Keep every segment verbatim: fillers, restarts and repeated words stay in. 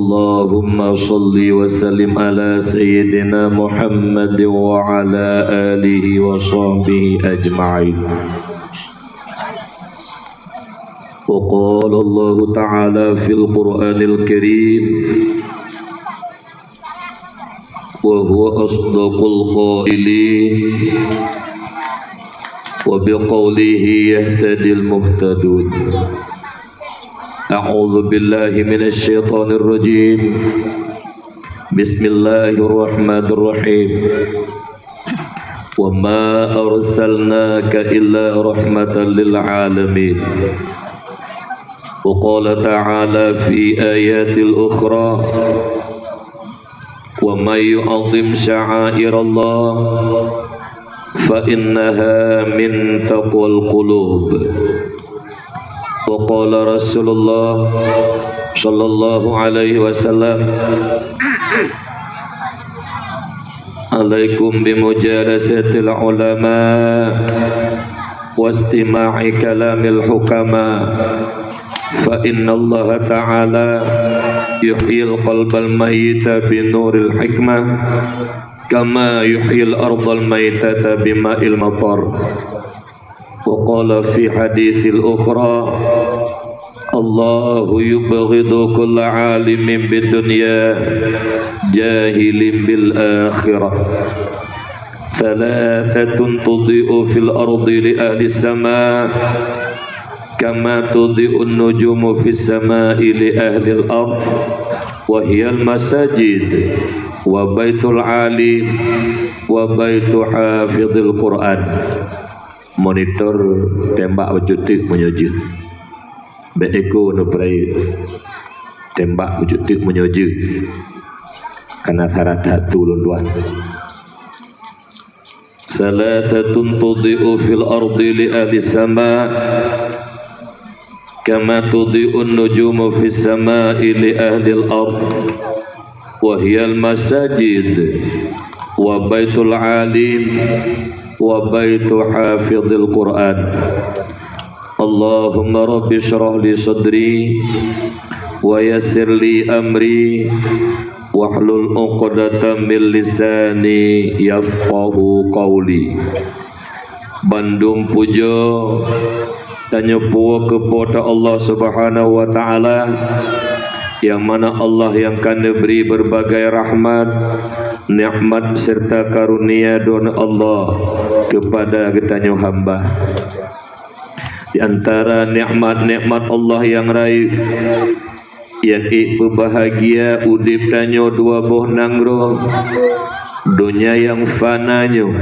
Allahumma shalli wa sallim ala sayyidina Muhammad wa ala alihi wa sahbihi ajma'in. Wa qala Allahu ta'ala fil Qur'anil Karim, wa huwa asdaqul qailin, wa biqaulihi yahtadil muhtadun. A'udzu billahi minasy syaithanir rajim. Bismillahirrahmanirrahim. Wa ma arsalnaka illa rahmatan lil alamin. Wa qala ta'ala fi ayatil ukhra, wa may yu'azzim sya'airallah fa innaha min taqwal qulub. Wa qala Rasulullah sallallahu alaihi wasallam, alaikum bimujalasatil ulama wastima'i kalamil hukama, fa innallaha ta'ala yuhyil qalbal mayyita binuril hikmah, kama yuhyil ardal maitata bima'il matar. Wa qala fi haditsil ukhra, Allahu yubghidu kulla alimin bid dunya, jahilin bil akhirah. Thalathatun tudhi'u fil ardi li ahli sama, kama tudhi'un nujumu fis sama'i li ahlil ard, wa hiyal masajid, wa baitul alim, wa baitu hafizil Qur'an. Monitor tembak bacut teuk meunyoe jeuet. Bék eko neupeurayeuk. Tembak bacut teuk meunyoe jeuet. Kana syarat that tu lôn tuan. Thalathatun tudhi'u fil ardi li ahli sama, kama tudhi'un nujumu fis sama'i li ahlil ard, wa hiyal masajid, wa baitul alim, wa baitu hafizil Qur'an. Allahumma rabbi shrah li sadri, wa yassir li amri, wahlul 'uqdatam min lisani yafqahu qauli. Bandum pujoe tanyoe puwoe keu Po teu Allah Subhanahu wa Ta'ala, nyang mana Allah nyang ka neubri beurbagai rahmat, nikmat, serta karunia droeneuh Allah keupada geutanyoe hamba. Di antara nikmat-nikmat Allah nyang rayeuk, nyang ék peubahgia udeb tanyoe dua boh nanggroe, donya nyang fana nyoe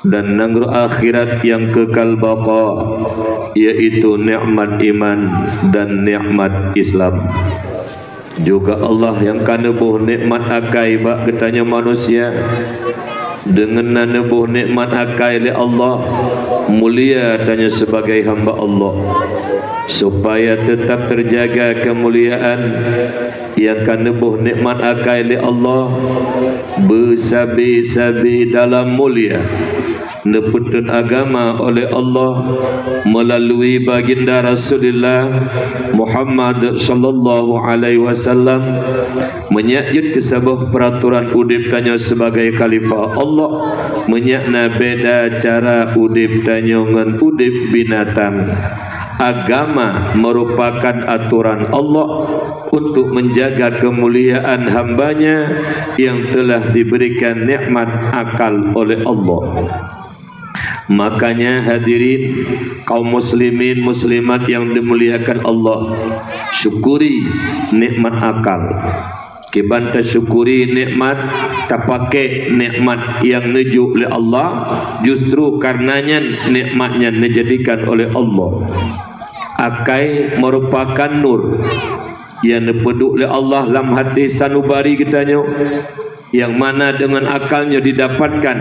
dan nanggroe akhirat nyang keukal baqa, yaitu nikmat iman dan nikmat Islam. Juga Allah nyang ka neuboh nikmat akai bak geutanyoe manusia. Deungon na neuboh nikmat akai lé Allah, mulia tanyoe sibagai hamba Allah. Supaya teutap teujaga keumuliaan nyang ka neuboh nikmat akai lé Allah, beusabe-sabe dalam mulia. Neupeutrön agama oleh Allah meulalui baginda Rasulullah Muhammad sallallahu alaihi wasallam, meunyak jeuet keu saboh peuratoran udeb tanyoe sibagai khalifah Allah, meunyak na beda cara udeb tanyoe ngon udeb binatang. Agama merupakan atoran Allah untuk menjaga kemuliaan hamba-Nya yang telah diberikan nikmat akal oleh Allah. Makanya hadirin kaum muslimin muslimat yang dimuliakan Allah, syukuri nikmat akal. Kiban tasyukuri nikmat, tapakai nikmat yang neujok lé Allah, justru kareuna nyan nikmat nyan neujadikan oleh Allah. Akai merupakan nur yang neupeuduek lé Allah lam hati sanubari geutanyoe. Yang mana dengan akal nyoe didapatkan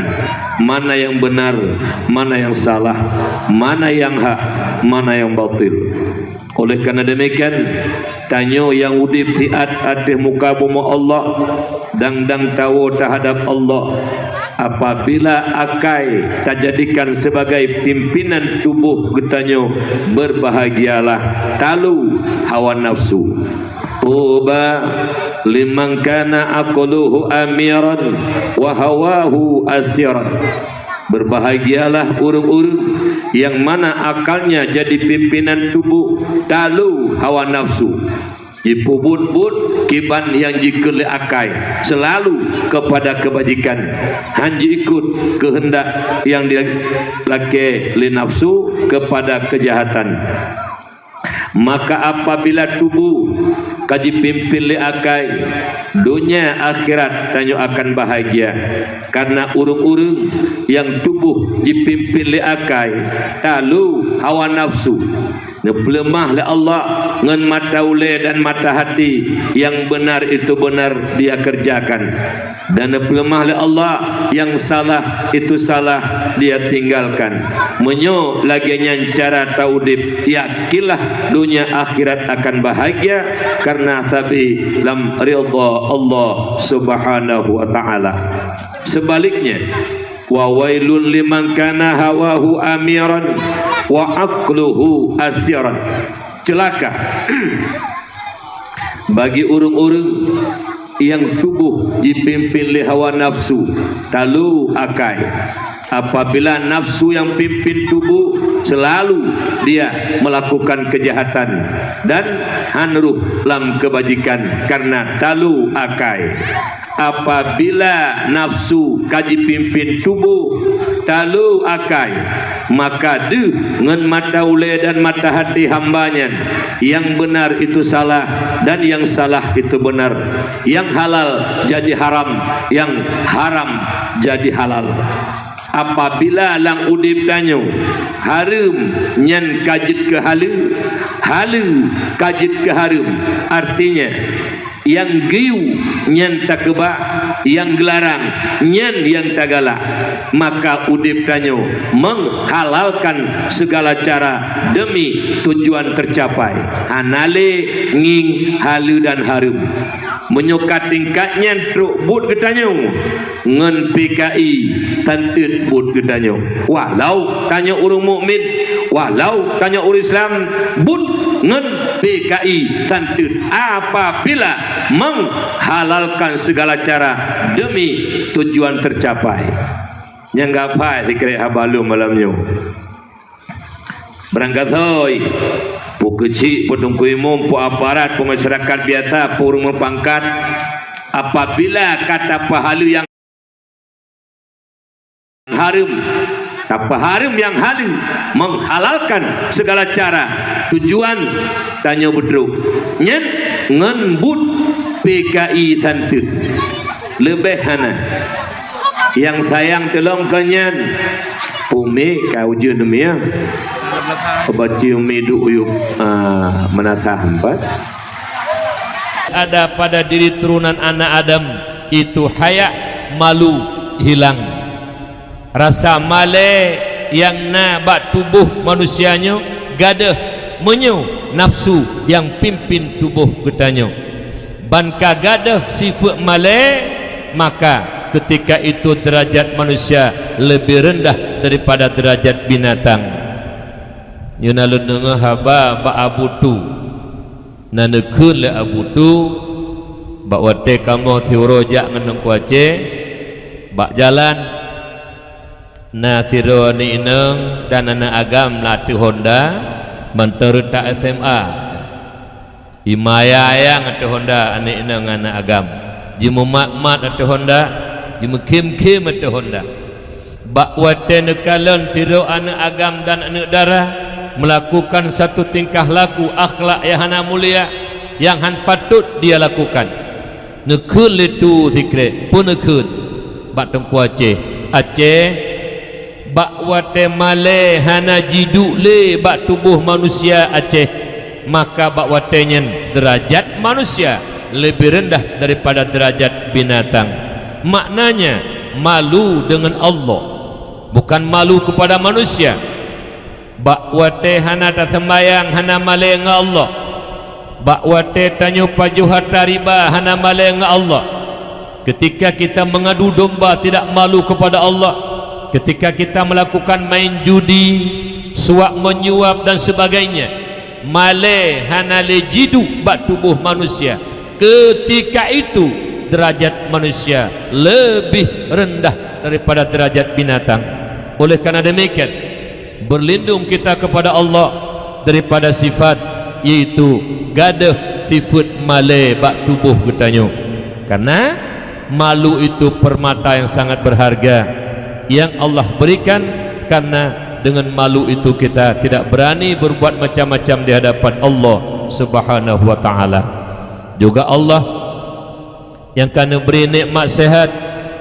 mana yang benar, mana yang salah, mana yang hak, mana yang batil. Oleh karena demikian, tanyoe nyang udeb siat ateueh muka bumoe Allah, dang-dang tawoe teuhadap Allah. Apabila akai tajadikan sebagai pimpinan tuboh geutanyoe, berbahagialah talu hawa nafsu. Tuba liman kana aqluhu amiran wa hawahu asiran. Berbahagialah ureuëng-ureuëng yang mana akalnya jadi pimpinan tuboh, talu hawa nafsu. Jipeubuet-buet kiban nyang jikheun lé akai, selalu kepada kebajikan, han jiikot keuheundak nyang dilakée lé nafsu kepada keujahatan. Maka apabila tuboh ka jipimpén lé akai, donya akhirat tanyoe akan bahagia, karena ureuëng-ureuëng nyang tuboh jipimpén lé akai, talu hawa nafsu. Neupeuleumah lé Allah ngon mata ulée dan mata hati, yang benar itu benar dia kerjakan, dan neupeuleumah lé Allah yang salah itu salah dia tinggalkan. Meunyoe lagée nyan cara taudeb, yakinlah donya akhirat akan bahagia, karena sabe lam ridha Allah Subhanahu wa Ta'ala. Sebaliknya, wa wailul liman kana hawahu amiran wa aqluhu asiran. Celaka bagi ureuëng-ureuëng nyang tuboh jipimpén lé hawa nafsu, talu akai. Apabila nafsu nyang pimpén tuboh, selalu dia melakukan keujahatan dan han rôh lam kebajikan, karena talu akai. Apabila nafsu ka jipimpén tuboh, talu akai, maka deuh ngon mata ulée dan mata hati hamba nyan, yang benar itu salah dan yang salah itu benar, yang halal jadi haram, yang haram jadi halal. Apabila lam udeb tanyoe hareuem nyan ka jeuet keu haleue, haleue ka jeuet keu hareuem, artinya nyang geuyue nyan takeubah, nyang geularang nyan nyang tagalak, maka udeb tanyoe menghalalkan segala cara demi tujuan tercapai, hana lé ngieng haleue dan hareuem. Meunyoe ka tingkat nyan trok buet geutanyoe, ngon P K I tanteut buet geutanyoe. Walau tanyoe ureuëng mukmin, walau tanyoe ureuëng Islam, buet ngon P K I tanteut apabila menghalalkan segala cara demi tujuan tercapai. Nyang gapai sikrek haba lôn malam nyoe. Barangkasoe, peue keuchik, peue teungku imum, peue aparat, peue masyarakat biasa, peue ureuëng meupangkat, apabila ka tapeuhaleue nyang hareuem, tapeuhareuem nyang haleue, menghalalkan segala cara, tujuan tanyoe beutrok nyan ngon buet P K I tanteut. Leubeh hana. Nyang sayang tulông keu nyan, peumé ka ujeuen umi, ya. Peubaci umi duek uyueb, ah, meunasah empat. Ada pada diri turunan anak Adam itu haya, malu, hilang. Rasa malée nyang na bak tuboh manusia nyoe gadôh meunyoe nafsu nyang pimpin tuboh geutanyoe. Ban ka gadôh sifeuet malée, maka keutika itu deurajat manusia leubeh reundah daripada deurajat binatang. Nyoe na lôn deungoe haba bak Abu Tu. Na neukheun lé Abu Tu, bak watée kamoe siuroe jak ngon Teungku Aceh bak jalan, na sidroe aneuk inong dan aneuk agam ateueh honda mantong reutak S M A. Jimayang-ayang ateueh honda aneuk inong ngon aneuk agam, jimumat-mat ateueh honda, jimeukhém-khém ateueh honda. Bak watée neukalon sidroe aneuk agam dan aneuk dara meulakukan satu tingkah laku akhlak nyang hana mulia, nyang han patot dia lakukan, neukheun lé Tu sikrek, peue neukheun bak Teungku Aceh, "Aceh, bak watée malée hana jiduek lé bak tuboh manusia Aceh, maka bak watée nyan deurajat manusia leubeh reundah daripada deurajat binatang." Maknanya, malu deungon Allah. Bukan malu keupada manusia. Bak watée hana taseumbayang hana malée ngon Allah. Bak watée tanyoe pajoh hareuta riba hana malée ngon Allah. Keutika kita meungadu domba tidak malu keupada Allah. Keutika kita meulakukan main judi, suap menyuap dan sebagainya. malée hana lé jiduek bak tuboh manusia, keutika itu deurajat manusia leubeh reundah daripada deurajat binatang. Oleh karena demikian, berlindung kita kepada Allah daripada sifat, yaitu gadôh sifeuet malée bak tuboh geutanyoe. Karena malu itu permata yang sangat berharga yang Allah berikan, karena dengan malu itu kita tidak berani berbuat macam-macam di hadapan Allah Subhanahu wa Ta'ala. Juga Allah yang ka neubri nikmat sehat,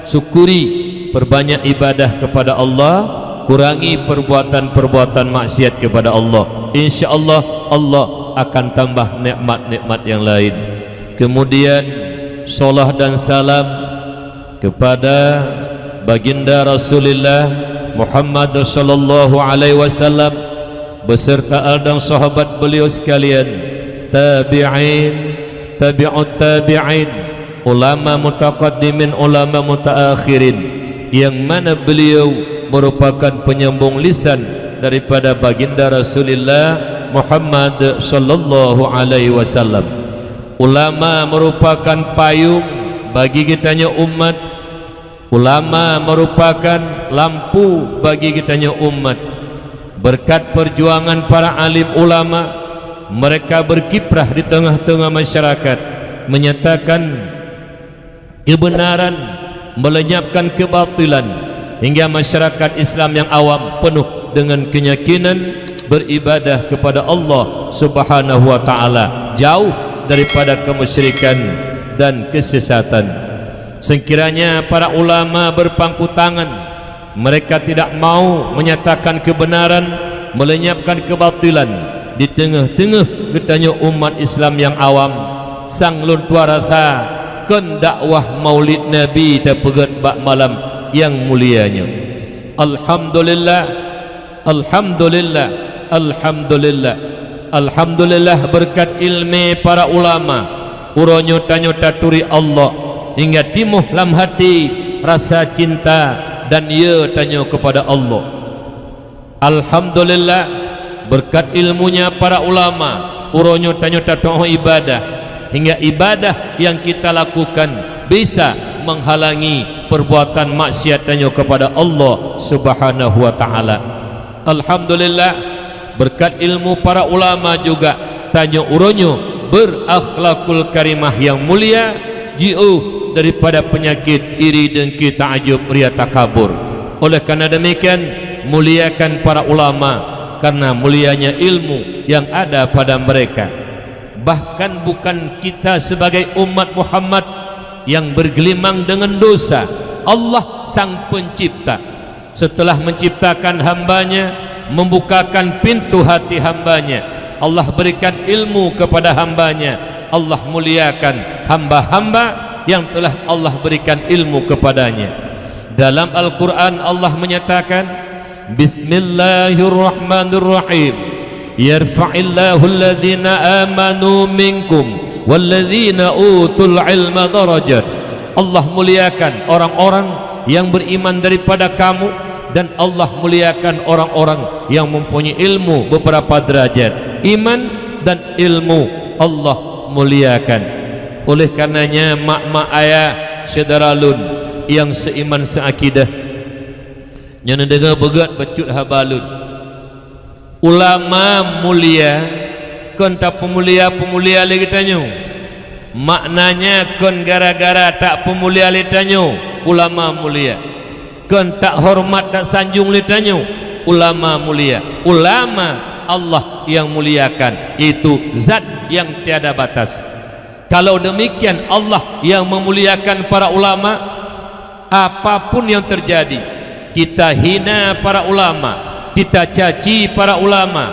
syukuri, perbanyak ibadah kepada Allah, kurangi perbuatan-perbuatan maksiat kepada Allah. Insya Allah, Allah akan tambah nikmat-nikmat yang lain. Kemudian, salat dan salam kepada Baginda Rasulullah Muhammad sallallahu alaihi wasallam beserta al dan sahabat beliau sekalian, tabi'in, tabi'ut tabi'in, ulama mutaqaddimin, ulama mutaakhirin, yang mana beliau merupakan penyambung lisan daripada Baginda Rasulullah Muhammad sallallahu alaihi wasallam. Ulama merupakan payung bagi geutanyoe umat. Ulama merupakan lampu bagi geutanyoe umat. Berkat perjuangan para alim ulama, mereka berkiprah di tengah-tengah masyarakat, menyatakan kebenaran, melenyapkan kebatilan, hingga masyarakat Islam yang awam penuh dengan keyakinan beribadah kepada Allah Subhanahu wa Ta'ala, jauh daripada kemusyrikan dan kesesatan. Sekiranya para ulama berpangku tangan, mereka tidak mau menyatakan kebenaran, melenyapkan kebatilan di tengah-tengah geutanyoe umat Islam yang awam. Sang lôn tuan rasa, kon dakwah Maulid Nabi tapeugét bak malam yang mulia nyoe. Alhamdulillah, alhamdulillah, alhamdulillah. Alhamdulillah, beureukat iéleumé para ulama, uroe nyoe tanyoe taturi Allah, hingga timoh lam hati rasa cinta dan yö tanyoe keupada Allah. Alhamdulillah, beureukat iéleumé para ulama, uroe nyoe tanyoe tatu'oh ibadah, hingga ibadah nyang kita lakukan bisa menghalangi perbuatan maksiat tanyoe keupada Allah Subhanahu wa Ta'ala. Alhamdulillah, beureukat iéleumé para ulama juga tanyoe uroe nyoe beurakhlakul karimah nyang mulia, jiôh daripada peunyakét iri, deungki, ta'ajub, ria, takabur. Oleh karena demikian, muliakan para ulama karena mulianya ilmu yang ada pada mereka. Bahkan bukan kita sebagai umat Muhammad yang bergelimang dengan dosa, Allah Sang Pencipta. Setelah menciptakan hamba-Nya, membukakan pintu hati hamba-Nya, Allah berikan ilmu kepada hamba-Nya, Allah muliakan hamba-hamba yang telah Allah berikan ilmu kepadanya. Dalam Al-Quran Allah menyatakan, Bismillahirrahmanirrahim. Yarfa'illahu alladhina amanu minkum walladhina utul ilma darajat. Allah muliakan orang-orang yang beriman daripada kamu, dan Allah muliakan orang-orang yang mempunyai ilmu beberapa derajat. Iman dan ilmu Allah muliakan. Oleh karenanya, mak-mak ayah syedara lôn nyang seiman seakidah, nyoe neudeungoe beugét bacut haba lôn. Ulama mulia kon tapeumulia-peumulia lé geutanyoe. Maknanya kon gara-gara tapeumulia lé tanyoe ulama mulia. Kon tahoreumat, tasanjong lé tanyoe ulama mulia. Ulama Allah nyang muliakan, yaitu Zat nyang tiada batas. Kalau demikian Allah yang memuliakan para ulama, apapun yang terjadi, kita hina para ulama, kita caci para ulama,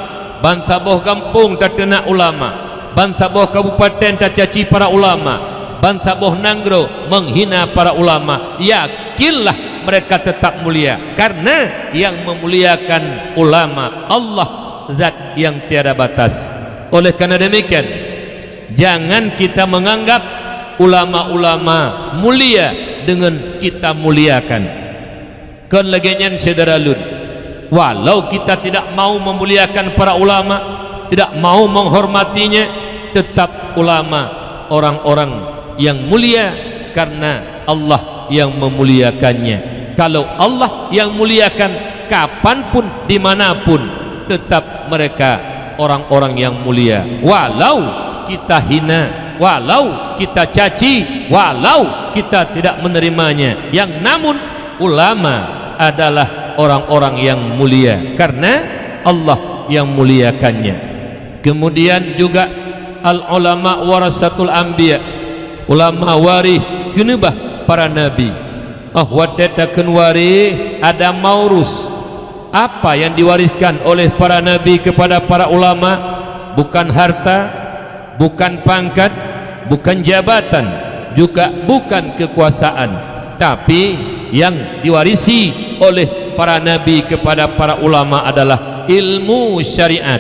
bansaboh gampông tateunak ulama, bansaboh kabupaten tacaci para ulama, bansaboh nanggroe menghina para ulama, yakinlah mereka tetap mulia, karena yang memuliakan ulama Allah, Zat yang tiada batas. Oleh karena demikian, jangan kita menganggap ulama-ulama mulia dengan kita muliakan. Kon lagée nyan, syedara lôn. Walau kita tidak mau memuliakan para ulama, tidak mau menghormatinya, tetap ulama orang-orang yang mulia karena Allah yang memuliakannya. Kalau Allah yang muliakan, kapanpun, dimanapun, tetap mereka orang-orang yang mulia. Walau kita hina, walau kita caci, walau kita tidak menerimanya, yang namun ulama adalah orang-orang yang mulia karena Allah yang muliakannya. Kemudian juga, al ulama warasatul anbiya, ulama waréh keuneubah para nabi. Oh watée takheun waréh, ada maurus. Apa yang diwariskan oleh para nabi kepada para ulama? Bukan harta, bukan pangkat, bukan jabatan, juga bukan kekuasaan, tapi yang diwarisi oleh para nabi kepada para ulama adalah ilmu syariat.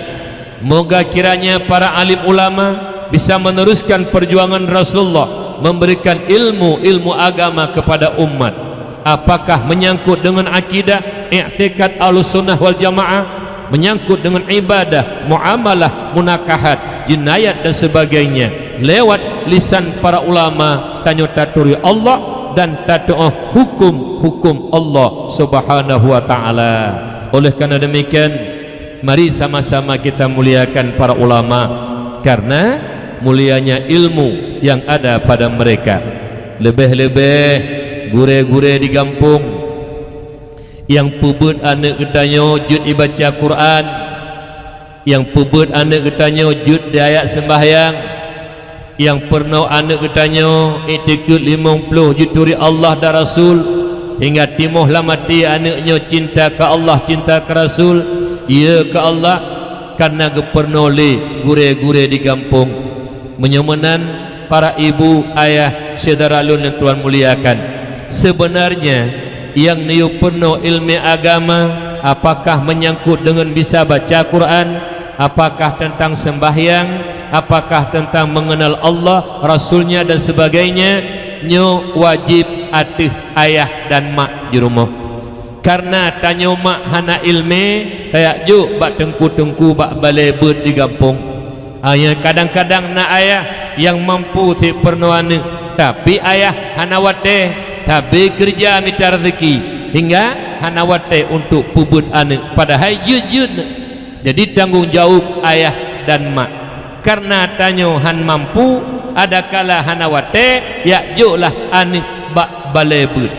Moga kiranya para alim ulama bisa meneruskan perjuangan Rasulullah memberikan ilmu-ilmu agama kepada umat. Apakah menyangkut dengan akidah, i'tikad Ahlussunnah wal Jamaah, menyangkut dengan ibadah, muamalah, munakahat, jinayat dan sebagainya, lewat lisan para ulama tanyoe taturi Allah dan tatuoh hukum-hukum Allah Subhanahu wa taala. Oleh karena demikian, mari sama-sama kita muliakan para ulama karena mulianya ilmu yang ada pada mereka. Leubeh-leubeh gurée-gurée di gampông nyang peubeuet aneuëk geutanyoe jeuet ibaca Quran, nyang peubeuet aneuëk geutanyoe jeuet di ayat seumbahyang, nyang peurunoe aneuëk geutanyoe i'tikeuet limong ploh jituri Allah dan Rasul, hingga timoh lam até aneuëk nyoe cinta keu Allah, cinta keu Rasul, iya keu Allah, karna geupeurunoe lé gurée-gurée di gampông. Meunyoe meunan, para ibu, ayah, syedara lôn nyang Tuhan muliakan, seubeunarnya nyang neuyue peurunoe iéleumé agama, apakah meunyangkot deungon bisa baca Quran, apakah teuntang seumbahyang, apakah teuntang meungeunal Allah, Rasul-Nya dan sebagainya, nyoe wajéb ateueh ayah dan mak di rumoh. Karna tanyoe mak hana iéleumé, tajak jok bak teungku-teungku bak balée beuet di gampông. Hanya kadang-kadang na ayah nyang mampu sit peurunoe aneuëk, tapi ayah hana watée, tabé keureuja mita raseuki, hingga hana watée untuk peubeuet aneuëk, padahai jeuet-jeuet. Jadi tanggong jaweueb ayah dan mak. Karna tanyoe han mampu, adakala hana watée, jak joklah aneuëk bak balée beuet.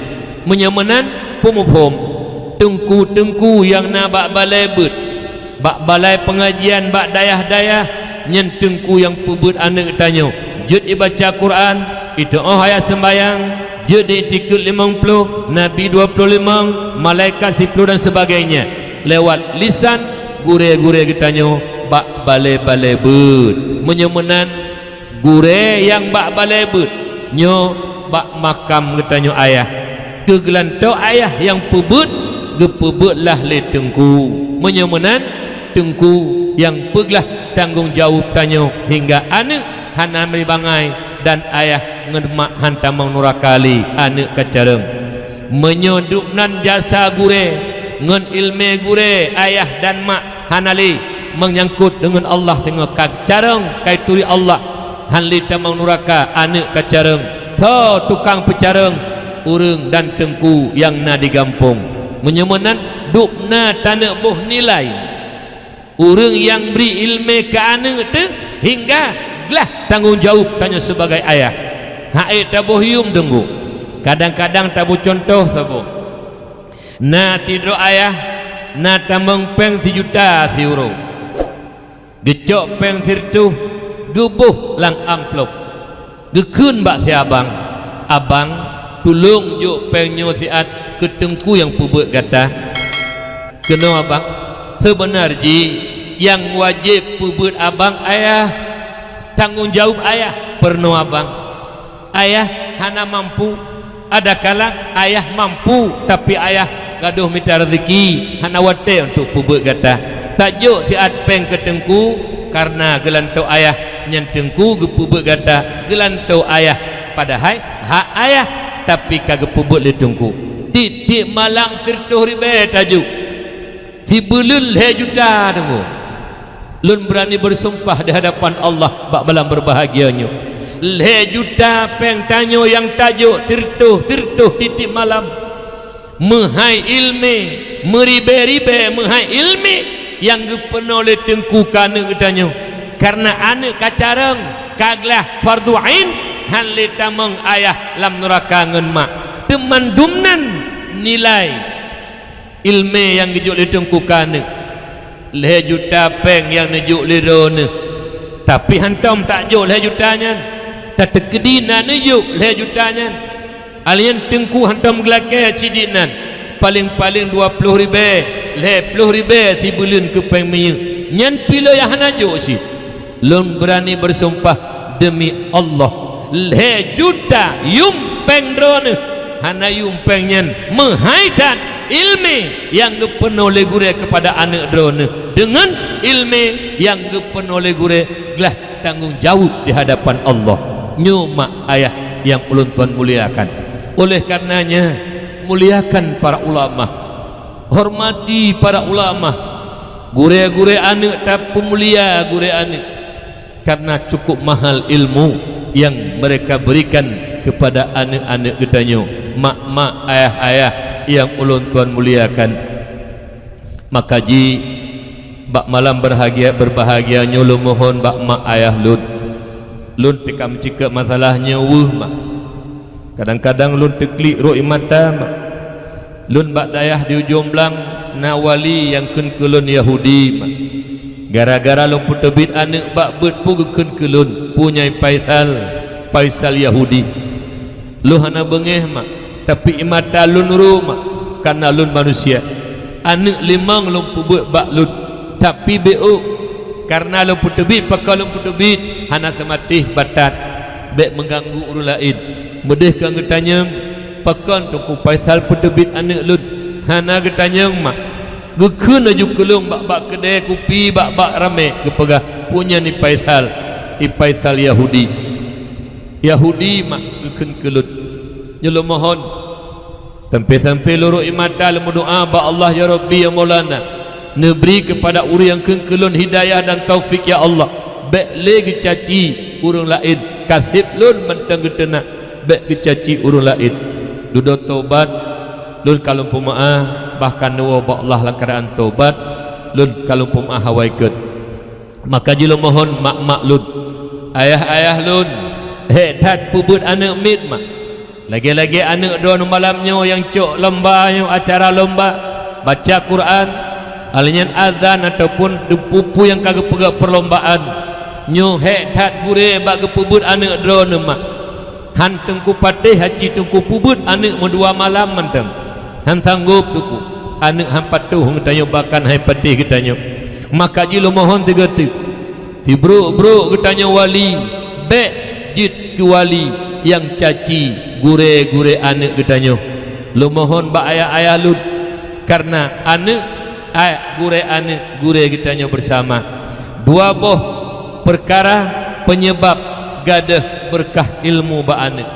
Meunyoe meunan, peumuphom, teungku-teungku nyang na bak balée beuet, bak balai peungajian, bak dayah-dayah, nyan teungku nyang peubeuet aneuëk tanyoe jeuet ibaca Quran, itu'oh ayat seumbahyang, jeuet di i'tikeuet limong ploh, nabi dua ploh limong, malaikat siploh dan sebagainya. Lewat lisan gurée-gurée geutanyoe bak balée-balée beuet. Meunyoe meunan, gurée nyang bak balée beuet nyoe bak makam geutanyoe ayah. Keu geulantoe ayah nyang peubeuet, geupeubeuetlah lé teungku. Meunyoe meunan, teungku nyang peuglah tanggong jaweueb tanyoe hingga aneuëk hana meubangai dan ayah ngon mak han tamong nuraka lé aneuëk ka carông. Meunyoe dubnan jasa gurée ngon iéleumé gurée ayah dan mak hana lé, meunyangkot deungon Allah singoh ka carông, ka ituri Allah, han lé tamong nuraka aneuëk ka carông. Soe tukang peucarông? Ureuëng dan teungku nyang na di gampông. Meunyoe meunan, dubna taneuk boh nilai ureuëng nyang bri iéleumé keu aneuëk teuh hingga glah tanggong jaweueb tanyoe sibagai ayah. Hak ék taboh yuem teungku. Kadang-kadang taboh cuntoh saboh. Na sidroe ayah na tamong péng sijuta siuroe. Geucok péng sireutôh, geuboh lam amplop. Geukheun bak si abang, "Abang, tulông jok péng nyoe siat keu teungku nyang peubeuet gata." "Keunoe, Abang." "Seubeuna jih nyang wajéb peubeuet abang ayah. Tanggong jaweueb ayah peurunoe abang. Ayah hana mampu. Adakala ayah mampu, tapi ayah gadôh mita raseuki, hana watée untuk peubeuet gata. Tajok siat péng keu teungku, karna geulantoe ayah nyan teungku geupeubeuet gata geulantoe ayah, padahai hak ayah, tapi ka geupeubeuet lé teungku. Tieb-tieb malam sireutôh ribée tajok, sibuleuen lhée juta teungku." Lôn beurani beusumpah di hadapan Allah bak malam beurbahagia nyoe, lhée juta péng tanyoe nyang tajok sireutôh-sireutôh tieb-tieb malam, meuhai iéleumé, meuribée-ribée meuhai iéleumé nyang geupeurunoe lé teungku keu aneuëk geutanyoe. Kareuna aneuëk ka carông, ka glah fardhu ain, hán lé tamong ayah lam nuraka ngon mak. Teuma dumnan nilai iéleumé nyang geujok lé teungku keu aneuëk, lhée juta péng nyang neujok lé droeneueh. Tapi hántom tajok lhée juta nyan, tateukeudi na neujok lhée juta nyan. Alheuh nyan teungku hántom geulakée sidik nan, paleng-paleng dua ploh ribée, lhée ploh ribée sibuleuen keu péng minyeuk. Nyan pih lôn nyang hana jok cit. Lôn beurani beusumpah deumi Allah, lhée juta yuem péng droeneueh, hana yuem péng nyan meuhai that iéleumé nyang geupeurunoe lé gurée keupada aneuëk droeneueh, deungon iéleumé nyang geupeurunoe lé gurée glah tanggong jaweueb di hadapan Allah. Nyoe mak ayah nyang ulôn tuan muliakan. Oleh kareuna nyan, muliakan para ulama, hormati para ulama. Gurée-gurée aneuëk, tapeumulia gurée aneuëk, kareuna cukup mahal ilmu nyang mereka berikan keupada aneuëk-aneuëk geutanyoe, mak-mak, ayah-ayah nyang ulôn tuan muliakan. Maka jih, bak malam beurhagia-, beurbahagia nyoe lôn mohon bak mak ayah lôn, lôn teuka meucikeuk masalah nyoe weueh mak. Kadang-kadang lôn teuklik rot ie mata mak. Lôn bak dayah di Ujong Blang na wali nyang kheun keu lôn Yahudi mak. Gara-gara lôn peuteubiet aneuëk bak beuet peue geukheun keu lôn, peue nyan Faisal, Faisal Yahudi. Lôn hana beungéh mak, tapi ie mata lôn ro mak, kareuna lôn manusia. Aneuëk limong lôn peubeuet bak lôn, tapi bék ôk. Kareuna lôn peuteubiet pakon lôn peuteubiet, hana seumatéh batat, bék meuganggu ureuëng laén. Meudeh ka geutanyong, pakon Teungku Faisal peuteubiet aneuëk lôn? Hana geutanyong mak. Geukheun laju keu lôn bak-bak keudée kupi, bak-bak ramé, geupeugah, peue nyan i Faisal, i Faisal Yahudi. Yahudi mak geukheun keu lôn. Nyoe lôn mohon, sampoe-sampoe lôn rot ie mata lôn meudoá bak Allah, "Ya Rabbi, ya Maulana, neubri keupada ureuëng nyang kheun keu lôn hidayah dan taufik, ya Allah. Bék lé geucaci ureuëng laén, ka seb lôn mantong geuteunak, bék geucaci ureuëng laén." Dudoe tobat, lôn ka lôn peumeuáh, bahkan neuwoe bak Allah lam keuadaan tobat, lôn ka lôn peumeuáh awai keuh. Maka jih lôn mohon mak-mak lôn, ayah-ayah lôn, hék that peubeuet aneuëk miet mak. Lagée-lagée aneuëk droeneueh malam nyoe nyang cok lomba nyoe, acara lomba baca Quran, alheuh nyan azan ataupun peue-peue nyang ka geupeugah perlombaan. Nyoe hék that gurée bak geupeubeuet aneuëk droeneueh mak. Hán Teungku Patéh, aci Teungku peubeuet aneuëk meudua malam mantong. Hán sanggôp Teungku, aneuëk hán patuh geutanyoe, bahkan hana patéh geutanyoe. Maka jih lôn mohon sigoe teuk, sibrok-brok geutanyoe wali, bék jeuet keu wali nyang caci gurée-gurée aneuëk geutanyoe. Lôn mohon bak ayah-ayah lôn, kareuna aneuëk, ayah, gurée aneuëk, gurée geutanyoe beusama. Dua boh peukara peunyebab gadôh beureukat ilmu bak aneuëk.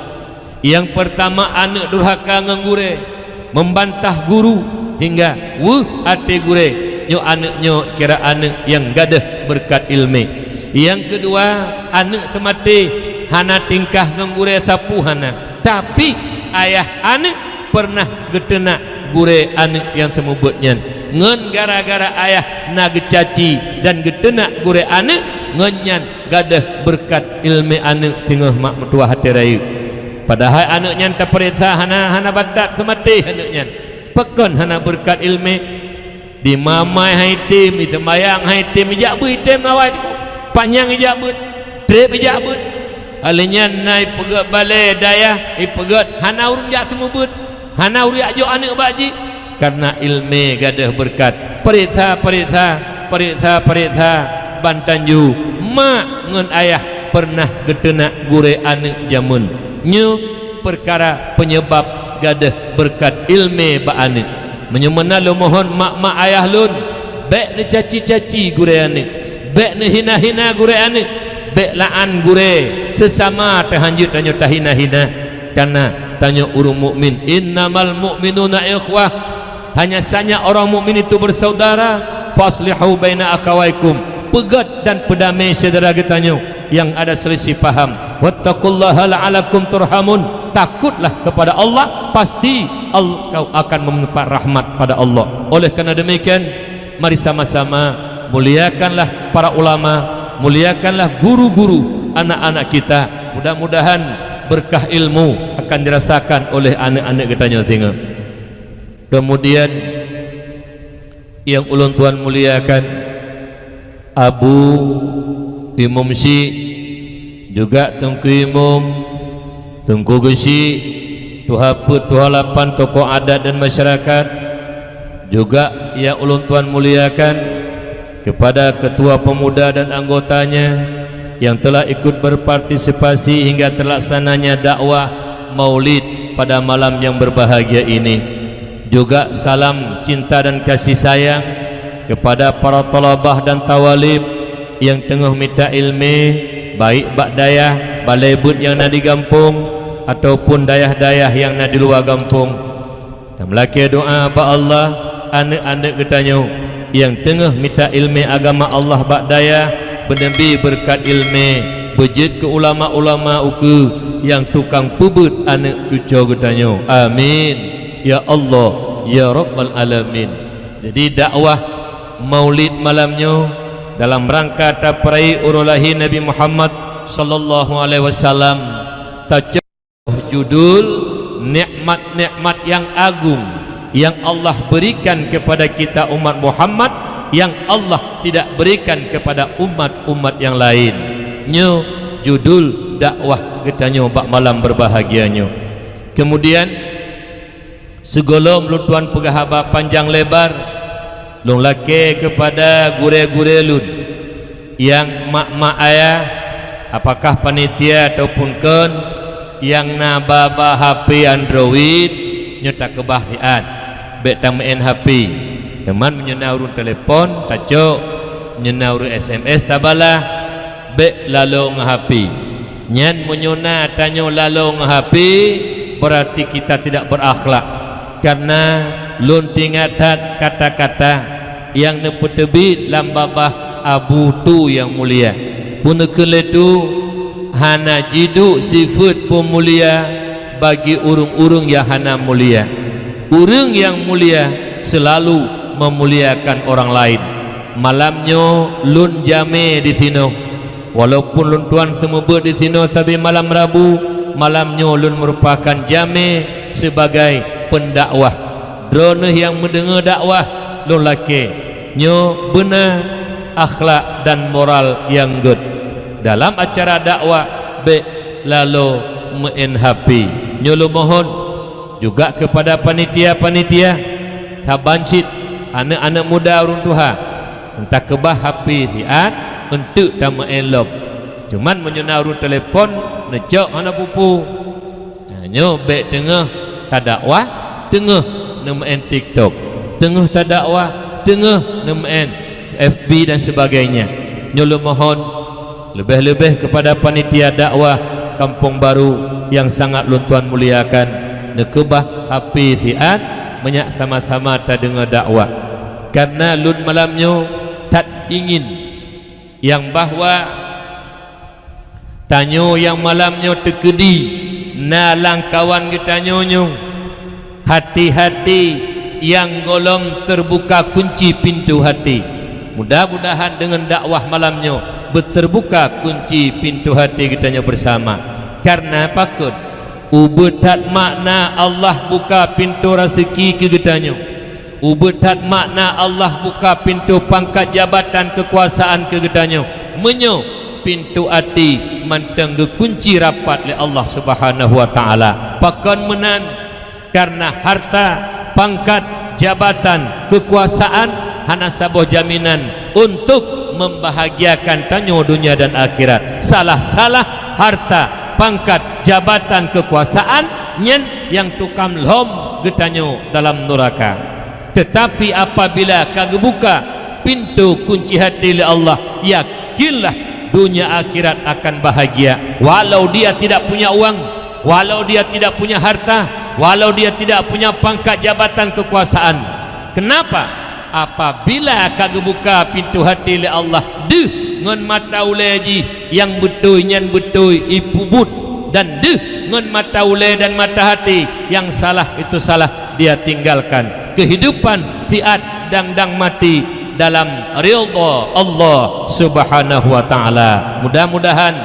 Nyang peurtama, aneuëk durhaka ngon gurée, meubantah guru hingga weueh até gurée. Nyoe aneuëk nyoe kira aneuëk nyang gadôh beureukat iéleumé. Nyang keudua, aneuëk seumaté hana tingkah ngon gurée sapeue hana, tapi ayah aneuëk peureunah geuteunak gurée aneuëk nyang seumeubeuet nyan. Ngon gara-gara ayah na geucaci dan geuteunak gurée aneuëk, ngon nyan gadôh beureukat iéleumé aneuëk singoh mak meutuwah até rayeuk. Padahai aneuëk nyan tapareksa hana, hana batat seumaté aneuëk nyan. Pakon hana beureukat iéleumé? Di mamai hai tem, di seumayang hai tem, ijak beuet item awai, panyang ijak beuet, treb ijak beuet. Alheuh nyan na ipeugét balée dayah, ipeugét hana ureuëng jak seumeubeuet, hana ureuëng jak jok aneuëk bak jih, kareuna iéleumé gadôh beureukat. Pareksa, pareksa, pareksa, pareksa, ban tanju mak ngon ayah peureunah geuteunak gurée aneuëk jameun. Nyoe peukara peunyebab gadôh beureukat iéleumé bak aneuëk. Meunyoe meunan lôn mohon mak-mak ayah lôn, bék neucaci-caci gurée aneuëk, bék neuhina-hina gurée aneuëk, bék la'an gurée, seusama teuh hanjeuet tanyoe tahina-hina. Kareuna tanyoe ureuëng mukmin, "Innamal mu'minuna ikhwah." Hanya saja orang mukmin itu bersaudara. "Faslihu baina akhawaikum." Peugét dan peudamé syedara geutanyoe nyang ada selisih paham. "Wattaqullaha la'allakum turhamun." Takutlah kepada Allah, pasti Allah akan menepat rahmat pada Allah. Oleh karena demikian, mari sama-sama muliakanlah para ulama, muliakanlah guru-guru anak-anak kita. Mudah-mudahan berkah ilmu akan dirasakan oleh aneuk-aneuk geutanyoe singoh. Kemudian, nyang ulôn tuan muliakan, Abu, Imum Syik, juga Teungku Imum, Teungku Geuchik, Tuha Peuet, Tuha Lapan, tokoh adat dan masyarakat, juga nyang ulôn tuan muliakan, kepada ketua pemuda dan anggotanya yang telah ikut berpartisipasi hingga terlaksananya dakwah Maulid pada malam yang berbahagia ini. Juga salam cinta dan kasih sayang kepada para thalabah dan thawalib nyang teungoh mita ileumé, baik bak dayah balai beuet nyang na di gampông ataupun dayah-dayah nyang na di luwa gampông. Tameulakée doá bak Allah, aneuk-aneuk geutanyoe nyang teungoh mita ileumé agama Allah bak dayah, beuneubi beureukat ileumé, beujeuet keu ulama-ulama ukeue nyang tukang peubeuet aneuk cucoe geutanyoe. Amin, ya Allah, ya Rabbal Alamin. Jadi, dakwah Maulid malam nyoe dalam rangka tapeurayeuk uroe lahé Nabi Muhammad sallallahu alaihi wasallam, taco- judul nikmat-nikmat yang agung yang Allah berikan kepada kita umat Muhammad, yang Allah tidak berikan kepada umat-umat yang lain. Nyoe judul dakwah geutanyoe bak malam berbahagia nyoe. Kemudian, sigohlom lôn tuan peugah haba panjang lebar, lôn lakée keupada gurée-gurée lôn, nyang mak-mak ayah, apakah panitia ataupun kon, nyang na ba-ba H P Android, nyoe takeubah siat. Bék tameu'en H P. Teuma meunyoe na ureuëng telepon, tacok. Meunyoe na ureuëng S M S, tabalah. Bék lalo ngon H P. Nyan meunyoe na tanyoe lalo ngon H P, berarti kita tidak berakhlak. Karena lôn teuingat that kata-kata nyang neupeuteubiet lam babah Abu Tu nyang mulia. Peue neukheun lé Tu, hana jiduek sifeuet peumulia bagi ureuëng-ureuëng nyang hana mulia. Ureuëng nyang mulia seulalu meumuliakan orang laén. Malam nyoe lôn jamé disinoe. Walaupun lôn tuan seumeubeuet disinoe sabe malam Rabu, malam nyoe lôn meurupakan jamé sibagai peundakwah. Droeneueh nyang meudeungoe dakwah lôn lakée, nyoe beuna akhlak dan moral nyang gét. Dalam acara dakwah bék lalo meu'en H P. Nyoe lôn mohon juga keupada panitia-panitia, saban cit aneuk-aneuk muda ureuëng tuha, takeubah H P siat, eunteuk tameu'en lom. Cuman meunyoe na ureuëng telepon, neucok hana peue-peue. Nah, nyoe bék teungoh tadakwah, teungoh neumeu'en TikTok, teungoh tadakwah, teungoh neumeu'en F B dan sebagainya. Nyoe lôn mohon, leubeh-leubeh keupada panitia dakwah Kampung Baru nyang sangat lôn tuan muliakan, neukeubah H P siat, meunyak sama-sama tadeungoe dakwah. Kareuna lôn malam nyoe that ingin nyang bahwa tanyoe nyang malam nyoe teukeudi na lam kawan geutanyoe nyoe, hati-hati nyang gohlom teubuka kunci pintoe hati. Mudah-mudahan deungon dakwah malam nyoe beuteubuka kunci pintoe hati geutanyoe beusama. Kareuna pakon? Ubeuet that makna Allah buka pintoe raseuki keu geutanyoe. Ubeuet that makna Allah buka pintoe pangkat jabatan keukuasaan keu geutanyoe, meunyoe pintoe até mantong geukunci rapat lé Allah Subhanahu wa Ta'ala. Pakon meunan? Kareuna harta, pangkat, jabatan, keukuasaan hana saboh jaminan untuk membahagiakan tanyoe dunia dan akhirat. Salah-salah harta, pangkat, jabatan, keukuasaan nyan nyang tukang lhom geutanyoe dalam nuraka. Tetapi apabila ka geubuka pintoe kunci hati lé Allah, yakinlah dunia akhirat akan bahagia. Walau dia tidak punya uang, walau dia tidak punya harta, walau dia tidak punya pangkat jabatan kekuasaan. Kenapa? Apabila ka geubuka pintoe hati lé Allah, deuh ngon mata ulée jih nyang beutôi nyan beutôi ipeubuet, dan deuh ngon mata ulée dan mata hati nyang salah itu salah dia tinggalkan. Kehidupan siat dang-dang mati dalam ridha Allah Subhanahu wa Ta'ala. Mudah-mudahan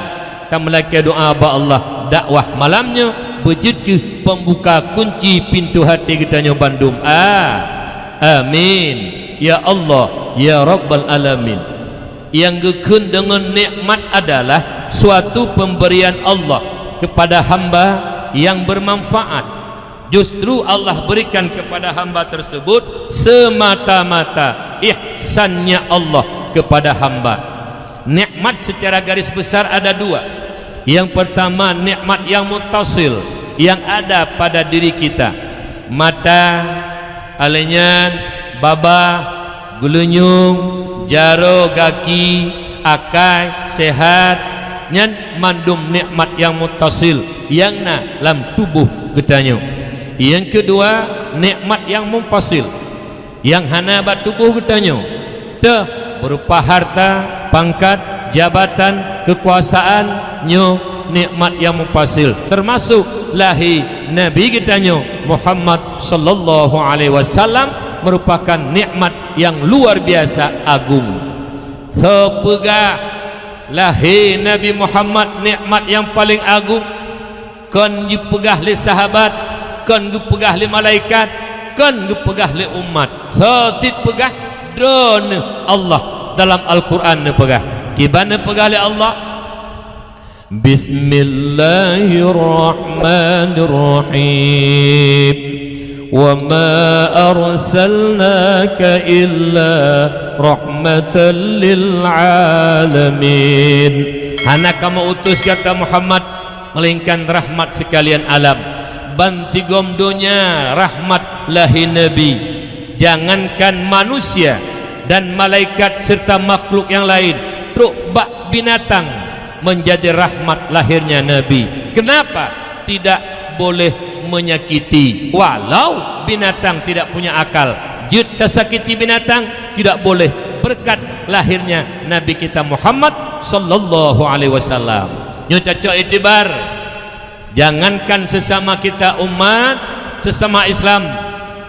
tameulakée doa bak Allah, dakwah malam nyoe beujeuet keuh pembuka kunci pintoe hati geutanyoe bandum. A-, amin. Ya Allah, ya Rabbal Alamin. Nyang geukheun deungon nikmat adalah suatu pemberian Allah kepada hamba yang bermanfaat. Justru Allah berikan kepada hamba tersebut semata-mata ihsannya Allah kepada hamba. Nikmat secara garis besar ada dua. Yang pertama, nikmat yang muttasil yang ada pada diri kita. Mata, alé nyan, babah, geulinyueng, jaroe, gaki, akai, sehat, nyan mandum nikmat nyang muttasil nyang na lam tuboh geutanyoe. Nyang keudua, nikmat nyang munfasil nyang hana bak tuboh geutanyoe, teuh berupa harta, pangkat, jabatan, keukuasaan, nyoe nikmat nyang munfasil, teumasok lahé Nabi geutanyoe Muhammad sallallahu alaihi wasallam merupakan nikmat nyang luar biasa agong. Soe peugah lahé Nabi Muhammad nikmat nyang paleng agong? Kon geupeugah lé sahabat, kon geupeugah lé malaikat, kon geupeugah lé umat. Soe cit peugah? Droeneuh Allah dalam Al-Qur'an neupeugah. Kiban neupeugah lé Allah? Bismillahirrahmanirrahim. Wa ma arsalnaka illa rahmatan lil alamin. Hana kamoe utus gata Muhammad melainkan rahmat sekalian alam. Bansigom donya rahmat lahé Nabi. Jangankan manusia dan malaikat serta makhluk nyang laén, trok bak binatang menjadi rahmat lahirnya Nabi. Kenapa? Tidak boleh menyakiti. Walau binatang tidak punya akal, jeuet tasakiti binatang tidak boleh berkat lahirnya Nabi kita Muhammad sallallahu alaihi wasallam. Nyoe cocok iktibar. Jangankan sesama kita umat, sesama Islam,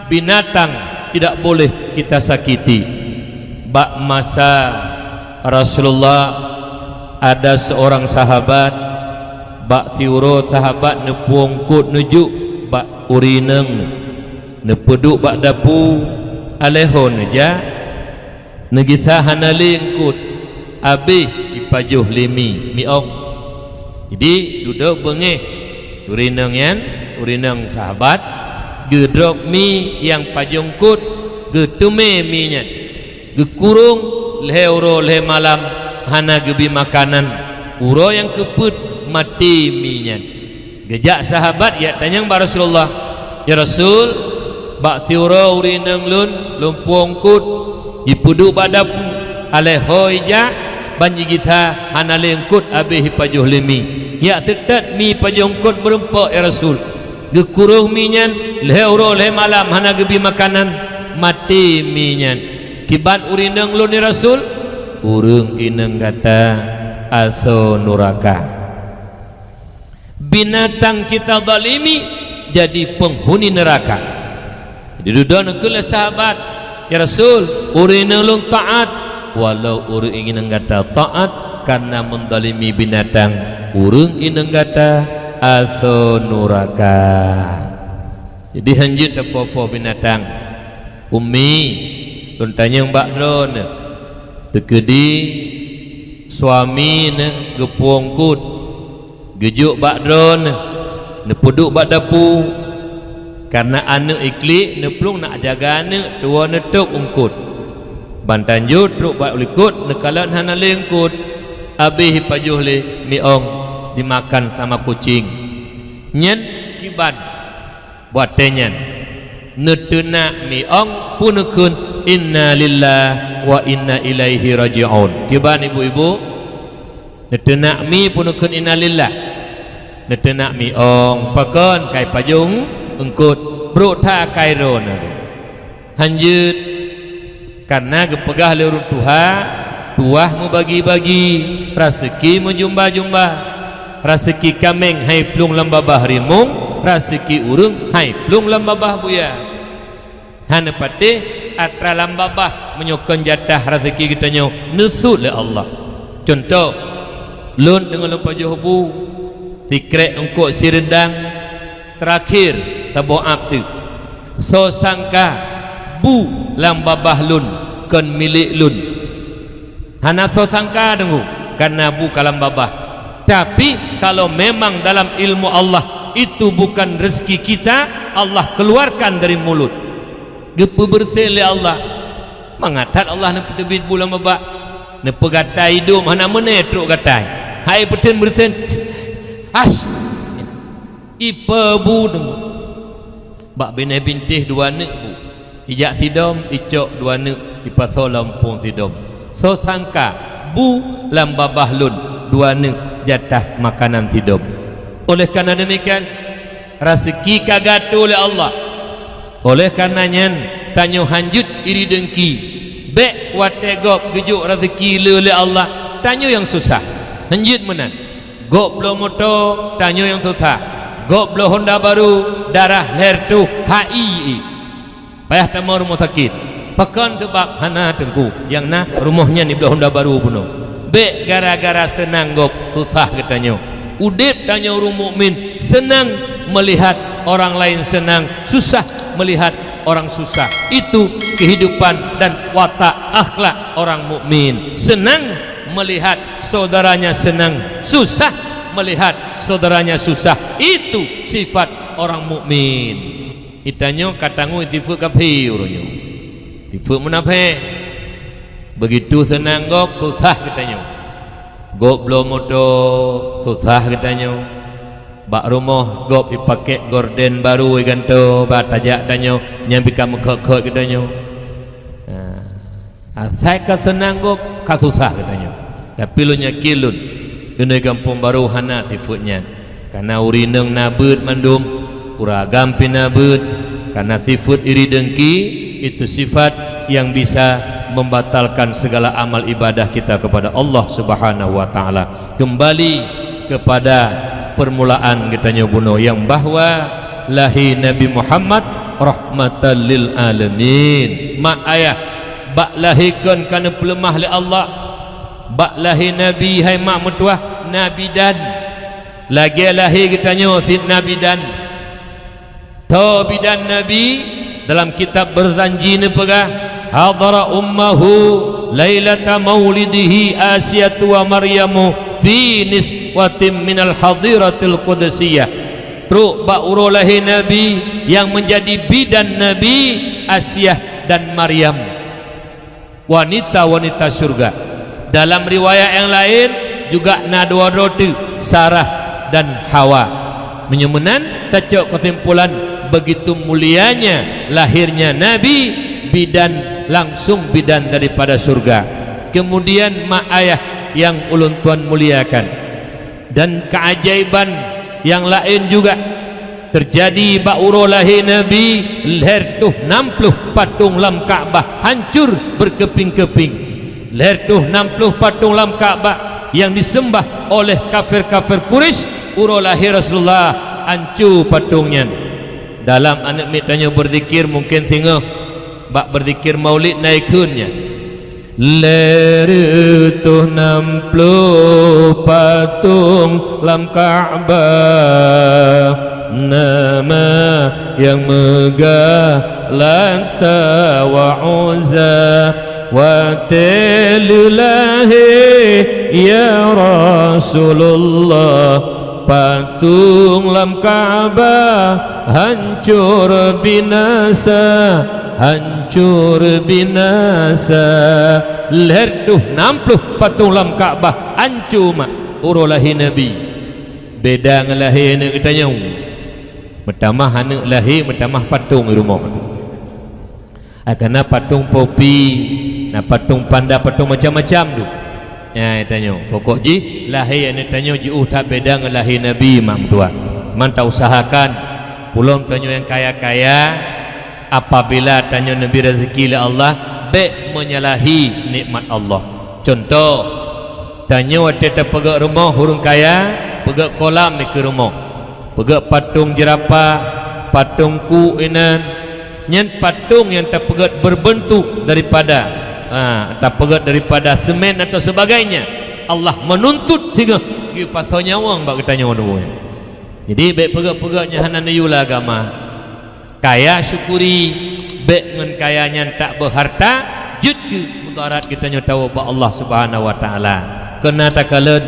binatang tidak boleh kita sakiti. Bak masa Rasulullah, ada seorang sahabat, bak siuroe sahabat neupueng eungkôt neujok bak ureueng inong, neupeuduek bak dapu, alèh ho neujak. Neugisa hana lé eungkôt, abéh jipajoh lé mi, mi ong. Jadi, dudoe beungéh ureueng inong nyan, ureueng inong sahabat, geudrop mi nyang pajoh eungkôt, geuteumé mi nyan. Geukurong lhèe uroe lhèe malam, hana geubri makanan. Uroe nyang keupeuet maté mi nyan. Geujak sahabat jak tanyong bak Rasulullah, "Ya Rasul, bak siuroe ureueng inong lôn, lôn pueng eungkôt, jipeuduek bak dapu, alèh ho jijak, ban jigisa hana lé eungkôt abéh jipajoh lé mi. Jak seutôt mi pajoh eungkôt meurumpok, ya Rasul. Geukurong mi nyan lhèe uroe lhèe malam hana geubri makanan, maté mi nyan. Kiban ureueng inong lôn, ya Rasul?" "Ureueng inong gata asoe nuraka." Binatang kita zalimi jadi penghuni neraka. Jadi, dudoe neukheun lé sahabat, "Ya Rasul, ureueng inong lôn taat." "Walau ureueng inong gata taat, kareuna menzalimi binatang, ureueng inong gata asoe nuraka." Jadi, hanjeuet tapo-po binatang. Ummi, lôn tanyong bak droeneuh, teukeudi suami neuh geupueng eungkôt, geujok bak droeneuh, neupeuduek bak dapu, kareuna aneuëk iklik neuplueng nak jaga aneuëk, tuwoe neutôb eungkôt. Ban tanjôt trok bak likot neukalon hana lé eungkôt, abéh jipajoh lé mi ong, dimakan sama kucing. Nyan kiban. Watée nyan, neuteunak mi ong peuneukheun, "Inna lillahi wa inna ilaihi raji'un." Kiban ibu-ibu, neuteunak mi peuneukheun, "Inna lillah." Neuteunak mi ong, pakon kai pajoh eungkôt, brok that kai droeneuh. Hanjeuet Kareuna geupeugah lé ureuëng tuha, tuah meubagi-bagi, raseuki meujumba-jumba. Raseuki kaméng hai plueng lam babah rimueng, raseuki ureuëng hai plueng lam babah buya. Hana patéh atra lam babah meunyoe kon jatah raseuki geutanyoe neusut lé Allah. Cuntoh, lôn teungoh lôn pajoh bu, sikrek eungkôt sireundang, teurakhir saboh ap teuk. Soe sangka bu lam babah lôn kon milék lôn. Hana soe sangka deungoe, kareuna bu ka lam babah. Tapi, kalau memang dalam ilmu Allah itu bukan rezeki kita, Allah keluarkan dari mulut. Geupeubeureuséh lé Allah. Mangat that Allah neupeuteubiet bu lam babah. Neupeugatai idum hana meuné trok gatai. Hai peuteun beureuséh. As. Ipe bu deungoe. Bak binéh bintéh dua neuk bu. Ijak sidom, icok dua neuk, ipasoe lam phon sidom. Soe sangka bu lam babah lôn dua neuk jatah makanan sidom. Oleh karena demikian, raseuki ka geuatô lé Allah. Oleh karena nyan, tanyoe hanjeuet iri deungki. Bék watée gob geujok raseuki le lé Allah, tanyoe nyang susah. Hanjeuet meunan. Gob bloe moto, tanyoe nyang susah. Gob bloe honda baru, darah lhèe reutôh, hai i. Payah tamong rumoh sakét. Pakon seubab hana teungku, nyang na rumoh nyan ibloe honda baru bunoe. Bék gara-gara seunang gob susah geutanyoe. Udeb tanyoe ureuëng mukmin seunang meulihat orang laén seunang, susah meulihat orang susah. Itu kehidupan dan watak akhlak orang mukmin. Seunang meulihat saudaranya seunang, susah meulihat saudaranya susah. Itu sifat orang mukmin. Geutanyoe ka tanggong sifeuet kafé uroe nyoe. Sifeuet munafék. Beugitu seunang gob, susah geutanyoe. Gob bloe moto, susah geutanyoe. Bak rumoh gob ipakék gorden baru igantoe, bak tajak tanyoe nyang pih ka meukhot-khot geutanyoe. Nah, asai ka seunang gob, ka susah geutanyoe. Tapi lôn yakin lôn, keunoe gampông barô hana sifeuet nyan. Kareuna ureuëng inong na beuet mandum, ureuëng agam pih na beuet. Kareuna sifeuet iri deungki, itu sifat yang bisa membatalkan segala amal ibadah kita kepada Allah Subhanahu wa Ta'ala. Kembali kepada permulaan geutanyoe bunoe, nyang bahwa lahé Nabi Muhammad rahmatan lil alamin. Mak ayah, bak lahé kon ka neupeuleumah lé Allah. Bak lahé Nabi hai mak meutuah, na bidan. Lagée lahé geutanyoe cit na bidan. Tho bidan Nabi, dalam kitab Barzanji neupeugah, "Hadara ummahu lailata maulidihi Asiyatu wa Maryamu fi niswatim minal hadiratil qudsiyah." Trok bak uroe lahé Nabi, nyang meunjadi bidan Nabi, Asiah dan Maryam. Wanita-wanita syurga. Dalam riwayat nyang laén juga na dua droe teuk, Sarah dan Hawa. Meunyoe meunan, tacok keusimpulan, begitu mulianya lahirnya Nabi, bidan langsung bidan daripada syurga. Kemudian mak ayah nyang ulôn tuan muliakan. Dan keajaiban nyang laén juga teujadi bak uroe lahé Nabi, lhèe reutôh nam ploh patong lam Ka'bah hancur beurkeuping-keuping. Lhèe reutôh nam ploh patong lam Ka'bah nyang diseumbah oleh kafir-kafir Quraisy uroe lahé Rasulullah, hancô patong nyan. Dalam aneuk miet tanyoe beuzikir mungken singoh bak beuzikir Maulid na ikheun nyan. Lhèe reutôh nam ploh patong lam Ka'bah, nama nyang meugah Lata wa Uzza. Watèe lheueh lahé, ya Rasulullah, patong lam Ka'bah hancô binasa, hancô binasa. Lhèe reutôh nam ploh patong lam Ka'bah hancô mak uroe lahé Nabi. Beda ngon lahé aneuk geutanyoe. Meutamah aneuk lahé, meutamah patong di rumoh tu. Ka na patong popi, na patong panda, patong macam-macam tu. Nyan tanyoe, pokok jih lahé aneuk tanyoe jiôh that beda ngon lahé Nabi, mak meutuah. Man tausahakan, pulom tanyoe nyang kaya-kaya, apabila tanyoe neubri raseuki lé Allah, Bék menyalahi nikmat Allah. Contoh, tanyoe watée tapeugét rumoh ureuëng kaya, peugét kolam dikeue rumoh, peugét patong jeurapah, patong ku inan, nyan patong nyang tapeugét berbentuk daripada, ha, tapeugét daripada semen atau sebagainya. Allah menuntut singoh geupasoe nyawöng bak geutanyoe dua. Jadi bék peugét-peugét nyang hana neuyue lam agama. Kaya syukuri, bék ngon kaya nyan tak beuharta, jeuet keu mudarat geutanyoe tawoe bak Allah Subhanahu wa Taala. Keu na takalon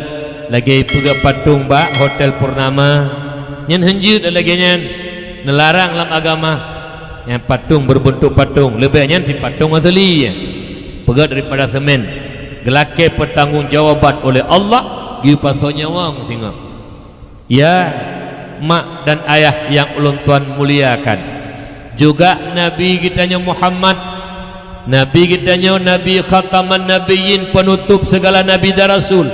lagée peugét patong bak Hotel Purnama, nyan hán jeuet lagée nyan, neularang lam agama. Nyan patong berbentuk patong, leubeh nyan si patong asli, peugét daripada semen. Geulakée pertanggungjawaban oleh Allah, geupasoe nyawöng singoh. Ya, mak dan ayah nyang ulôn tuan muliakan, juga Nabi geutanyoe Muhammad, Nabi geutanyoe Nabi Khataman Nabiyyin, penutup segala nabi dan rasul.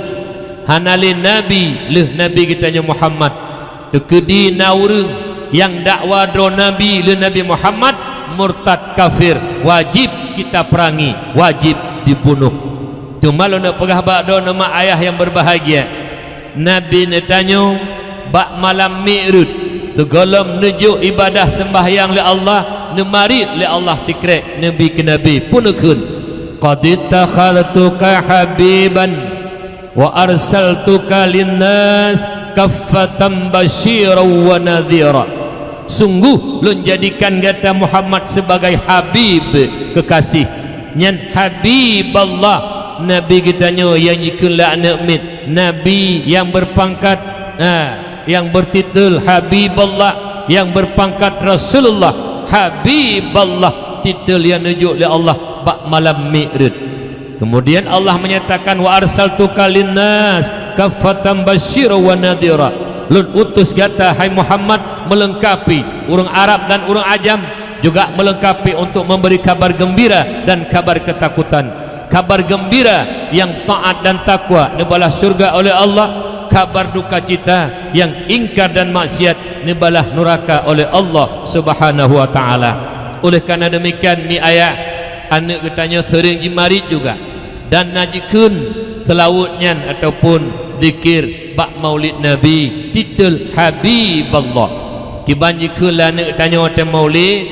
Hana lé nabi lheueh Nabi geutanyoe Muhammad. Teukeudi na ureuëng nyang dakwa droe nabi lheueh Nabi Muhammad, murtad kafir, wajib kita perangi, wajib dibunuh. Teuma lôn peugah bak droeneuh mak ayah nyang berbahagia, Nabi neutanyoe bak malam Mi'raj, sigohlom neujok ibadah seumbahyang lé Allah, neumarit lé Allah sikrek neubi keu nabi, peue neukheun, "Qad ittakhadtuka habiban wa arsaltuka linnas kaffatan basyiran wa nadhira." Sungguh lôn jadikan gata Muhammad sebagai habib kekasih. Nyan Habiballah, Nabi geutanyoe nyang jikheun lé aneuëk miet, Nabi nyang berpangkat, ha, nyang bertitel Habiballah, nyang berpangkat Rasulullah. Habiballah, titel nyang neujok lé Allah bak malam Mi'raj. Kemudian Allah menyatakan, "Wa arsaltuka linnas kaffatan basyira wa nadhira." Lôn utus gata, hai Muhammad, melengkapi ureuëng Arab dan ureuëng Ajam, juga melengkapi untuk memberi kabar gembira dan kabar ketakutan. Kabar gembira, nyang taat dan takwa neubalah syurga oleh Allah, kabar duka cita, nyang ingkar dan maksiat neubalah nuraka oleh Allah Subhanahu wa Taala. Oleh karena demikian, mi ayah, aneuëk geutanyoe seuring jimarit juga, dan na jikheun seulaweuet nyan ataupun zikir bak Maulid Nabi, titel Habiballah. Kiban jikheun lé aneuëk tanyoe watée Maulid,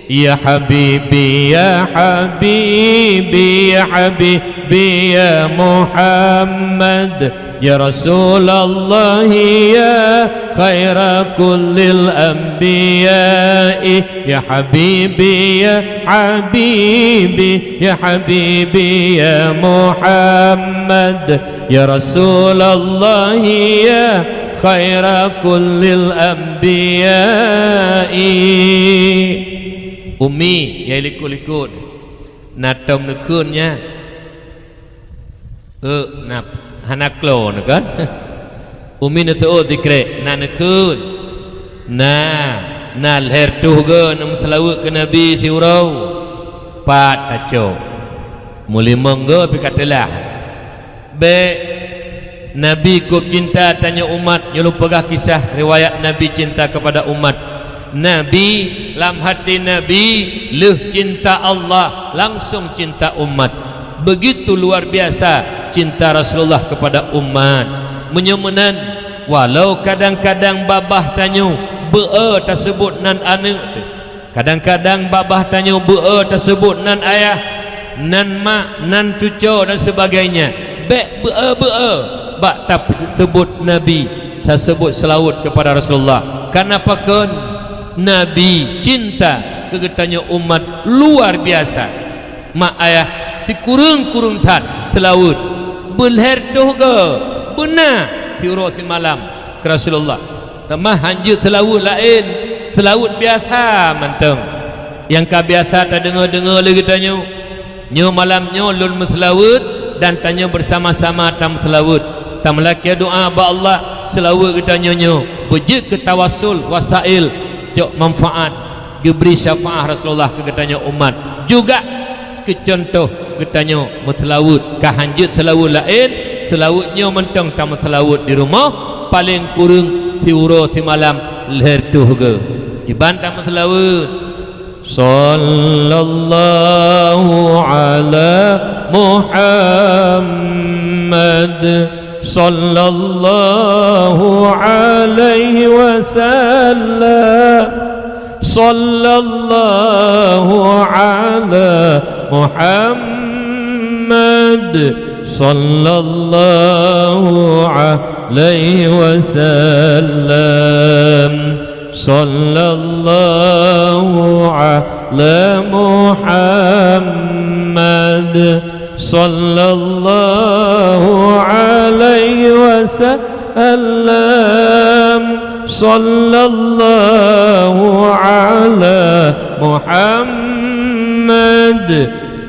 "Ya habibi, ya habibi, ya habibi, ya Muhammad, ya Rasulullah, ya khaira kullil anbiya'i, ya habibi, ya habibi, ya habibi, ya Muhammad, ya Rasulullah, ya khaira kullil anbiya'i." Umi, nyang likot-likot, na tom neukheun nyan. Euk, na, hana klo neuh kan? Umi neuseuôt sikrek, na neukheun. Na, na lhée reutôh goe neumeuseulaweuet keu Nabi siuroe. Pat tacok. Meulimong goe pih ka teulah. Bék. Nabi kôb cinta tanyoe umat, nyoe lôn peugah kisah riwayat Nabi cinta kepada umat. Nabi, lam hati Nabi lheueh cinta Allah, langsung cinta umat. Begitu luar biasa cinta Rasulullah kepada umat. Meunyoe meunan, walau kadang-kadang babah tanyoe beu-e taseubut nan aneuëk teuh, kadang-kadang babah tanyoe beu-e taseubut nan ayah, nan mak, nan cucoe dan sebagainya, bék beu-e-beu-e bak taseubut Nabi, taseubut seulaweuet kepada Rasulullah. Kareuna pakon? Nabi cinta keu geutanyoe umat luar biasa. Mak ayah, sikureueng-kureueng that seulaweuet, beu lhée reutôh goe, beuna siuroe simalam keu Rasulullah. Teuma hán jeuet seulaweuet laén, seulaweuet biasa mantong nyang ka biasa tadeungoe-deungoe lé geutanyoe. Nyoe malam nyoe lôn meuseulaweuet dan tanyoe beusama-sama tameuseulaweuet. Tameulakée doá bak Allah, seulaweuet geutanyoe nyoe beujeuet keu tawassul, wasail, jok manfaat, geubri syafaat Rasulullah keu geutanyoe umat. Juga keu cuntoh geutanyoe meuseulaweuet, ka hán jeuet seulaweuet laén, seulaweuet nyoe mantong tameuseulaweuet di rumoh, paleng kureueng siuroe simalam lhée reutôh goe. Kiban tameuseulaweuet. Sallallahu ala Muhammad, sallallahu alaihi wasallam. Sallallahu ala Muhammad, sallallahu alaihi wasallam. Sallallahu ala Muhammad, sallallahu alaihi wasallam. Sallallahu ala Muhammad,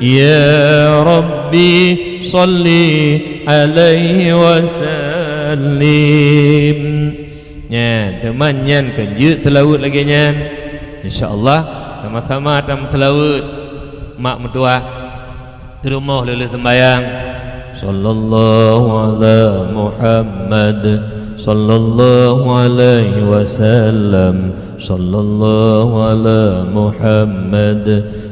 ya Rabbi, salli alaihi wasallim. Nyan, teuma nyan keu jeuet seulaweuet lagée nyan. Insya Allah, sama-sama tameuseulaweuet mak meutuah di rumoh lheueh-lheueh seumbahyang. Sallallahu ala Muhammad, sallallahu alaihi wasallam, sallallahu ala Muhammad,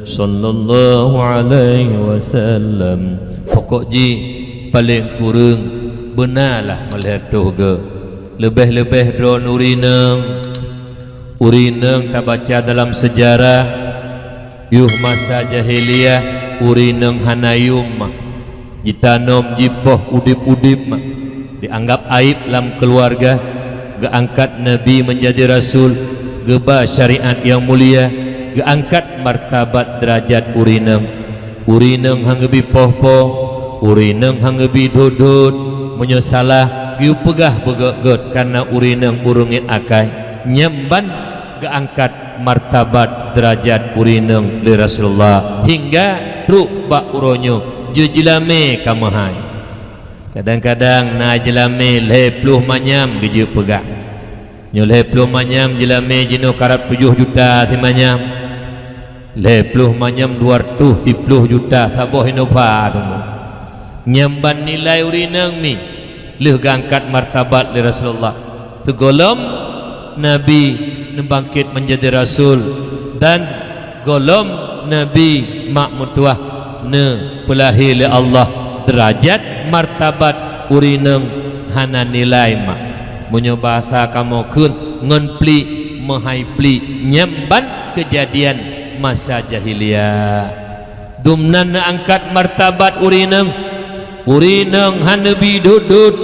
sallallahu alaihi wasallam. Pokok jih, paleng kureueng, beuna lah meulhée toh geu. Leubeh-leubeh droeneuh ureuëng inong. Ureuëng inong tabaca dalam seujarah, yoh masa jahiliyah, ureuëng inong hana yum mak, jitanom jipoh udeb-udeb mak, dianggab aib lam keuluwarga, geuangkat Nabi meunjadi rasul, geuba syariat nyang mulia, geuangkat martabat deurajat ureuëng inong. Ureuëng inong han geubi poh-poh, ureuëng inong han geubi dot-dot, meunyoe salah geuyue peugah beugét-gét kareuna ureuëng inong ureuëng nyang akai. Nyan ban geuangkat martabat deurajat ureuëng inong lé Rasulullah hingga trok bak uroe nyoe jeuet jeulamé ka meuhai. Kadang-kadang na jeulamé lhée ploh manyam geujeuet peugah. Nyoe lhée ploh manyam jeulamé jinoe karab tujoh juta simanyam. Lhée ploh manyam dua reutôh siploh juta saboh Innova teuma. Nyan ban nilai ureuëng inong mi lheueh geuangkat martabat lé Rasulullah. Sigohlom Nabi neubangkét meunjadi rasul dan gohlom Nabi mak meutuah neupeulahé lé Allah, deurajat martabat ureuëng inong hana nilai mak. Meunyoe bahasa kamoe kheun ngon pliek meuhai pliek, nyan ban keujadian masa jahiliyah. Dumnan neuangkat martabat ureuëng inong. Ureuëng inong han neubi dot-dot,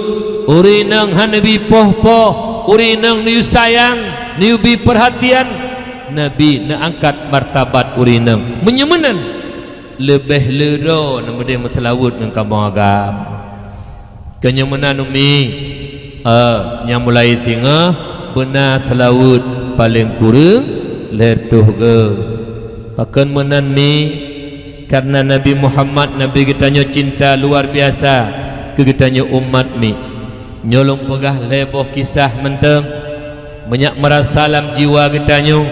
ureuëng inong han neubi poh-poh, ureuëng inong neuyue sayang, neuyue bi peurhatian. Nabi neuangkat martabat ureuëng inong. Meunyoe meunan, leubeh le droe neumeudeh meuseulaweuet ngon kamoe agam. Keu nyoe meunan umi, eh, nyang mulai singoh beuna seulaweuet paleng kureueng lhée reutôh geu. Pakon meunan mi? Kareuna Nabi Muhammad, Nabi geutanyoe cinta luar biasa keu geutanyoe umat mi. Nyoe lôn peugah lhée boh kisah mantong. Meunyak meurasa lam jiwa geutanyoe,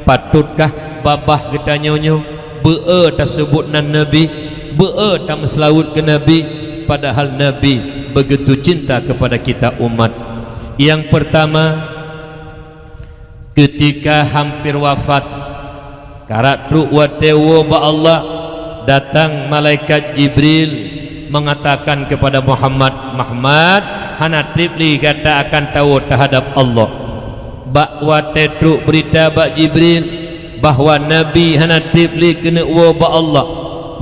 patotkah babah geutanyoe nyoe beu-e taseubut nan Nabi, beu-e tameuseulaweuet keu Nabi, padahal Nabi begitu cinta kepada kita umat. Nyang peurtama, keutika hamper wafat, karab trok watée woe bak Allah, datang malaikat Jibril mengatakan kepada Muhammad, "Muhammad, hana treb lé gata akan tawoe teuhadab Allah." Bak watée trok beurita bak Jibril bahwa Nabi hana treb lé keuneuk woe bak Allah,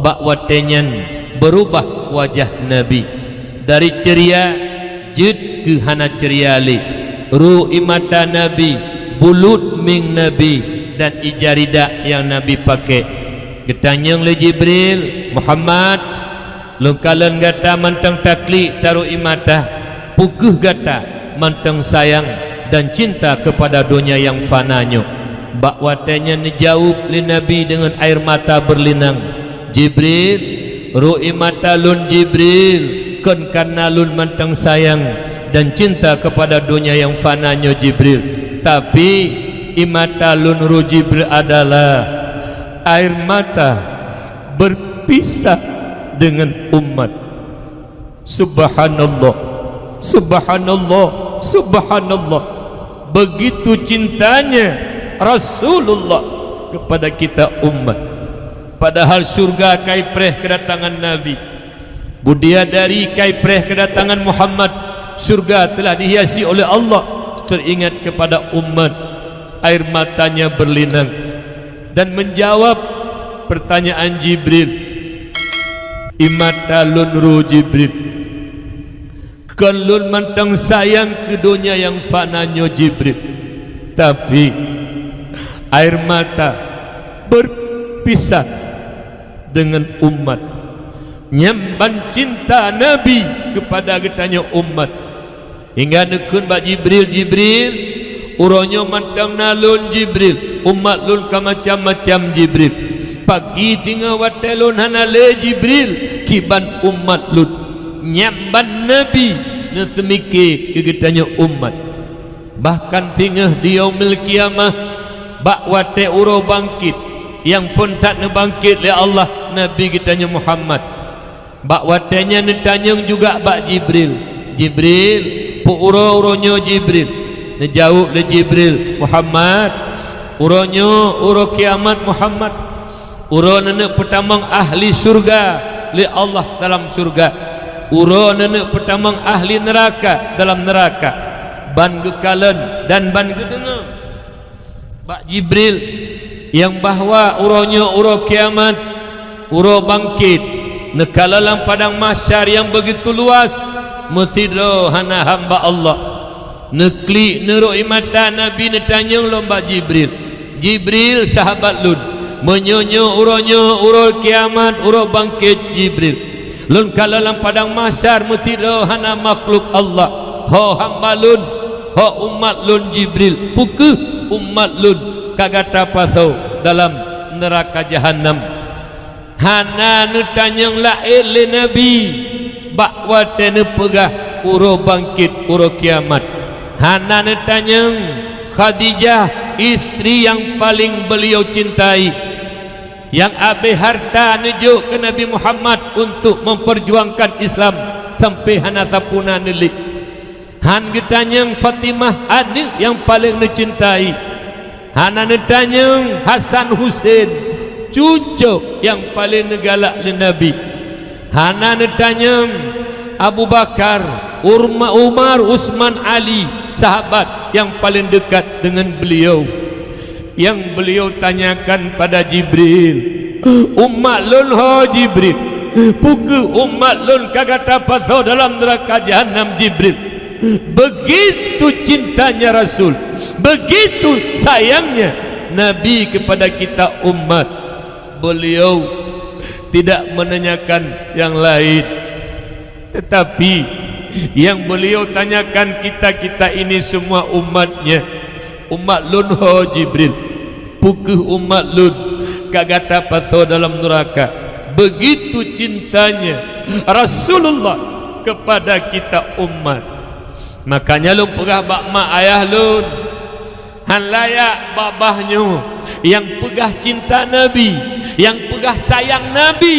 bak watée nyan beurubah wajah Nabi. Dari ceuria jeuet keu hana ceuria lé. Ru ie mata Nabi, bulut mieng Nabi, dan ija ridak nyang Nabi pakék. Geutanyong lé Jibril, "Muhammad, lôn kalon gata mantong taklik taru ie mata, peu kheueh gata mantong sayang dan cinta keupada donya nyang fana nyoe?" Bak watée nyan neujaweueb lé Nabi deungon air mata beurlinang, "Jibril, ru ie mata lôn Jibril kon kareuna lôn mantong sayang dan cinta keupada donya nyang fana nyoe Jibril, tapi ie mata lôn ru Jibril adalah air mata beurpisah deungon umat." Subhanallah, subhanallah, subhanallah. Begitu cintanya Rasulullah kepada kita umat. Padahal syurga ka ipreh kedatangan Nabi. Bidadari ka ipreh kedatangan Muhammad. Syurga telah dihiasi oleh Allah. Teringat kepada umat, air matanya berlinang dan menjawab pertanyaan Jibril. "Ie mata lôn roh Jibril. Kon lôn mantong sayang keu donya nyang fana nyoe Jibril. Tapi air mata berpisah dengan umat." Nyan ban cinta Nabi kepada geutanyoe umat. Hingga neukheun bak Jibril, "Jibril, uroe nyoe mantong na lôn Jibril, umat lôn ka macam-macam Jibril. Pagi singoh watée lôn hana lé Jibril, kiban umat lôn." Nyan ban Nabi neuseumike keu geutanyoe umat. Bahkan singoh di Yaumil Qiyamah, bak watée uroe bangkét, nyang phon that neubangkét lé Allah Nabi geutanyoe Muhammad. Bak watée nyan neutanyong juga bak Jibril, "Jibril, peu uroe uroe nyoe Jibril?" Neujaweueb lé Jibril, "Muhammad, uroe nyoe uroe kiamat Muhammad. Uroe neuneuk peutamong ahli syurga lé Allah dalam syurga. Uroe neuneuk peutamong ahli neuraka dalam neuraka. Ban geukalon dan ban geudeungoe bak Jibril nyang bahwa uroe nyoe uroe kiamat, uroe bangkét, neukalon lam padang mahsyar nyang begitu luas, meusidroe hana hamba Allah. Neuklik neurok ie mata Nabi neutanyong lom bak Jibril, 'Jibril, sahabat lôn, meunyoe nyoe uroe nyoe uroe kiamat, uroe bangkét, Jibril, lôn kalon lam padang mahsyar meusidroe hana makhluk Allah, ho hamba lôn, ho umat lôn Jibril, peu kheueh umat lôn ka gata pasoe dalam neuraka jahanam?' Hana neutanyong laén lé Nabi bak watée neupeugah uroe bangkét, uroe kiamat. Hana neutanyong Khadijah, istri nyang paleng beuliau cintai, nyang abéh harta neujok keu Nabi Muhammad untuk memperjuangkan Islam sampai hana sapeue na neulék. Han geutanyong Fatimah, aneuëk nyang paleng neucintai. Hana neutanyong Hasan Husein, cucoe nyang paleng neugalak lé Nabi. Hana neutanyong Abu Bakar, Urma-, Umar, Utsman, Ali, sahabat nyang paleng dekat deungon beuliau. Nyang beuliau tanyakan pada Jibril, "Umat lôn ho Jibril? Peu kheueh umat lôn ka gata pasoe dalam neuraka jahanam Jibril?" Begitu cintanya Rasul, begitu sayangnya Nabi kepada kita umat. Beliau tidak menanyakan yang lain. Tetapi, yang beliau tanyakan kita-kita ini semua umatnya, "Umat lôn ho Jibril? Peu kheueh umat lôn ka gata pasoe dalam neuraka?" Begitu cintanya Rasulullah kepada kita umat. Makanya lôn peugah bak mak ayah lôn, han layak babah nyoe nyang peugah cinta Nabi, nyang peugah sayang Nabi,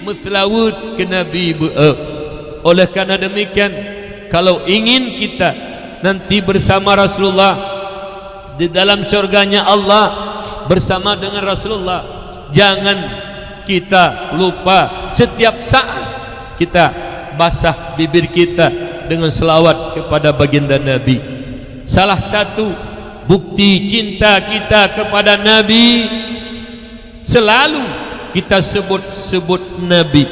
meuseulaweuet keu Nabi beu-eu. Oleh karena demikian, kalau ingin kita nanti bersama Rasulullah di dalam syurganya Allah bersama dengan Rasulullah, jangan kita lupa setiap saat kita basah bibir kita dengan selawat kepada baginda Nabi. Salah satu bukti cinta kita kepada Nabi, selalu kita sebut-sebut Nabi.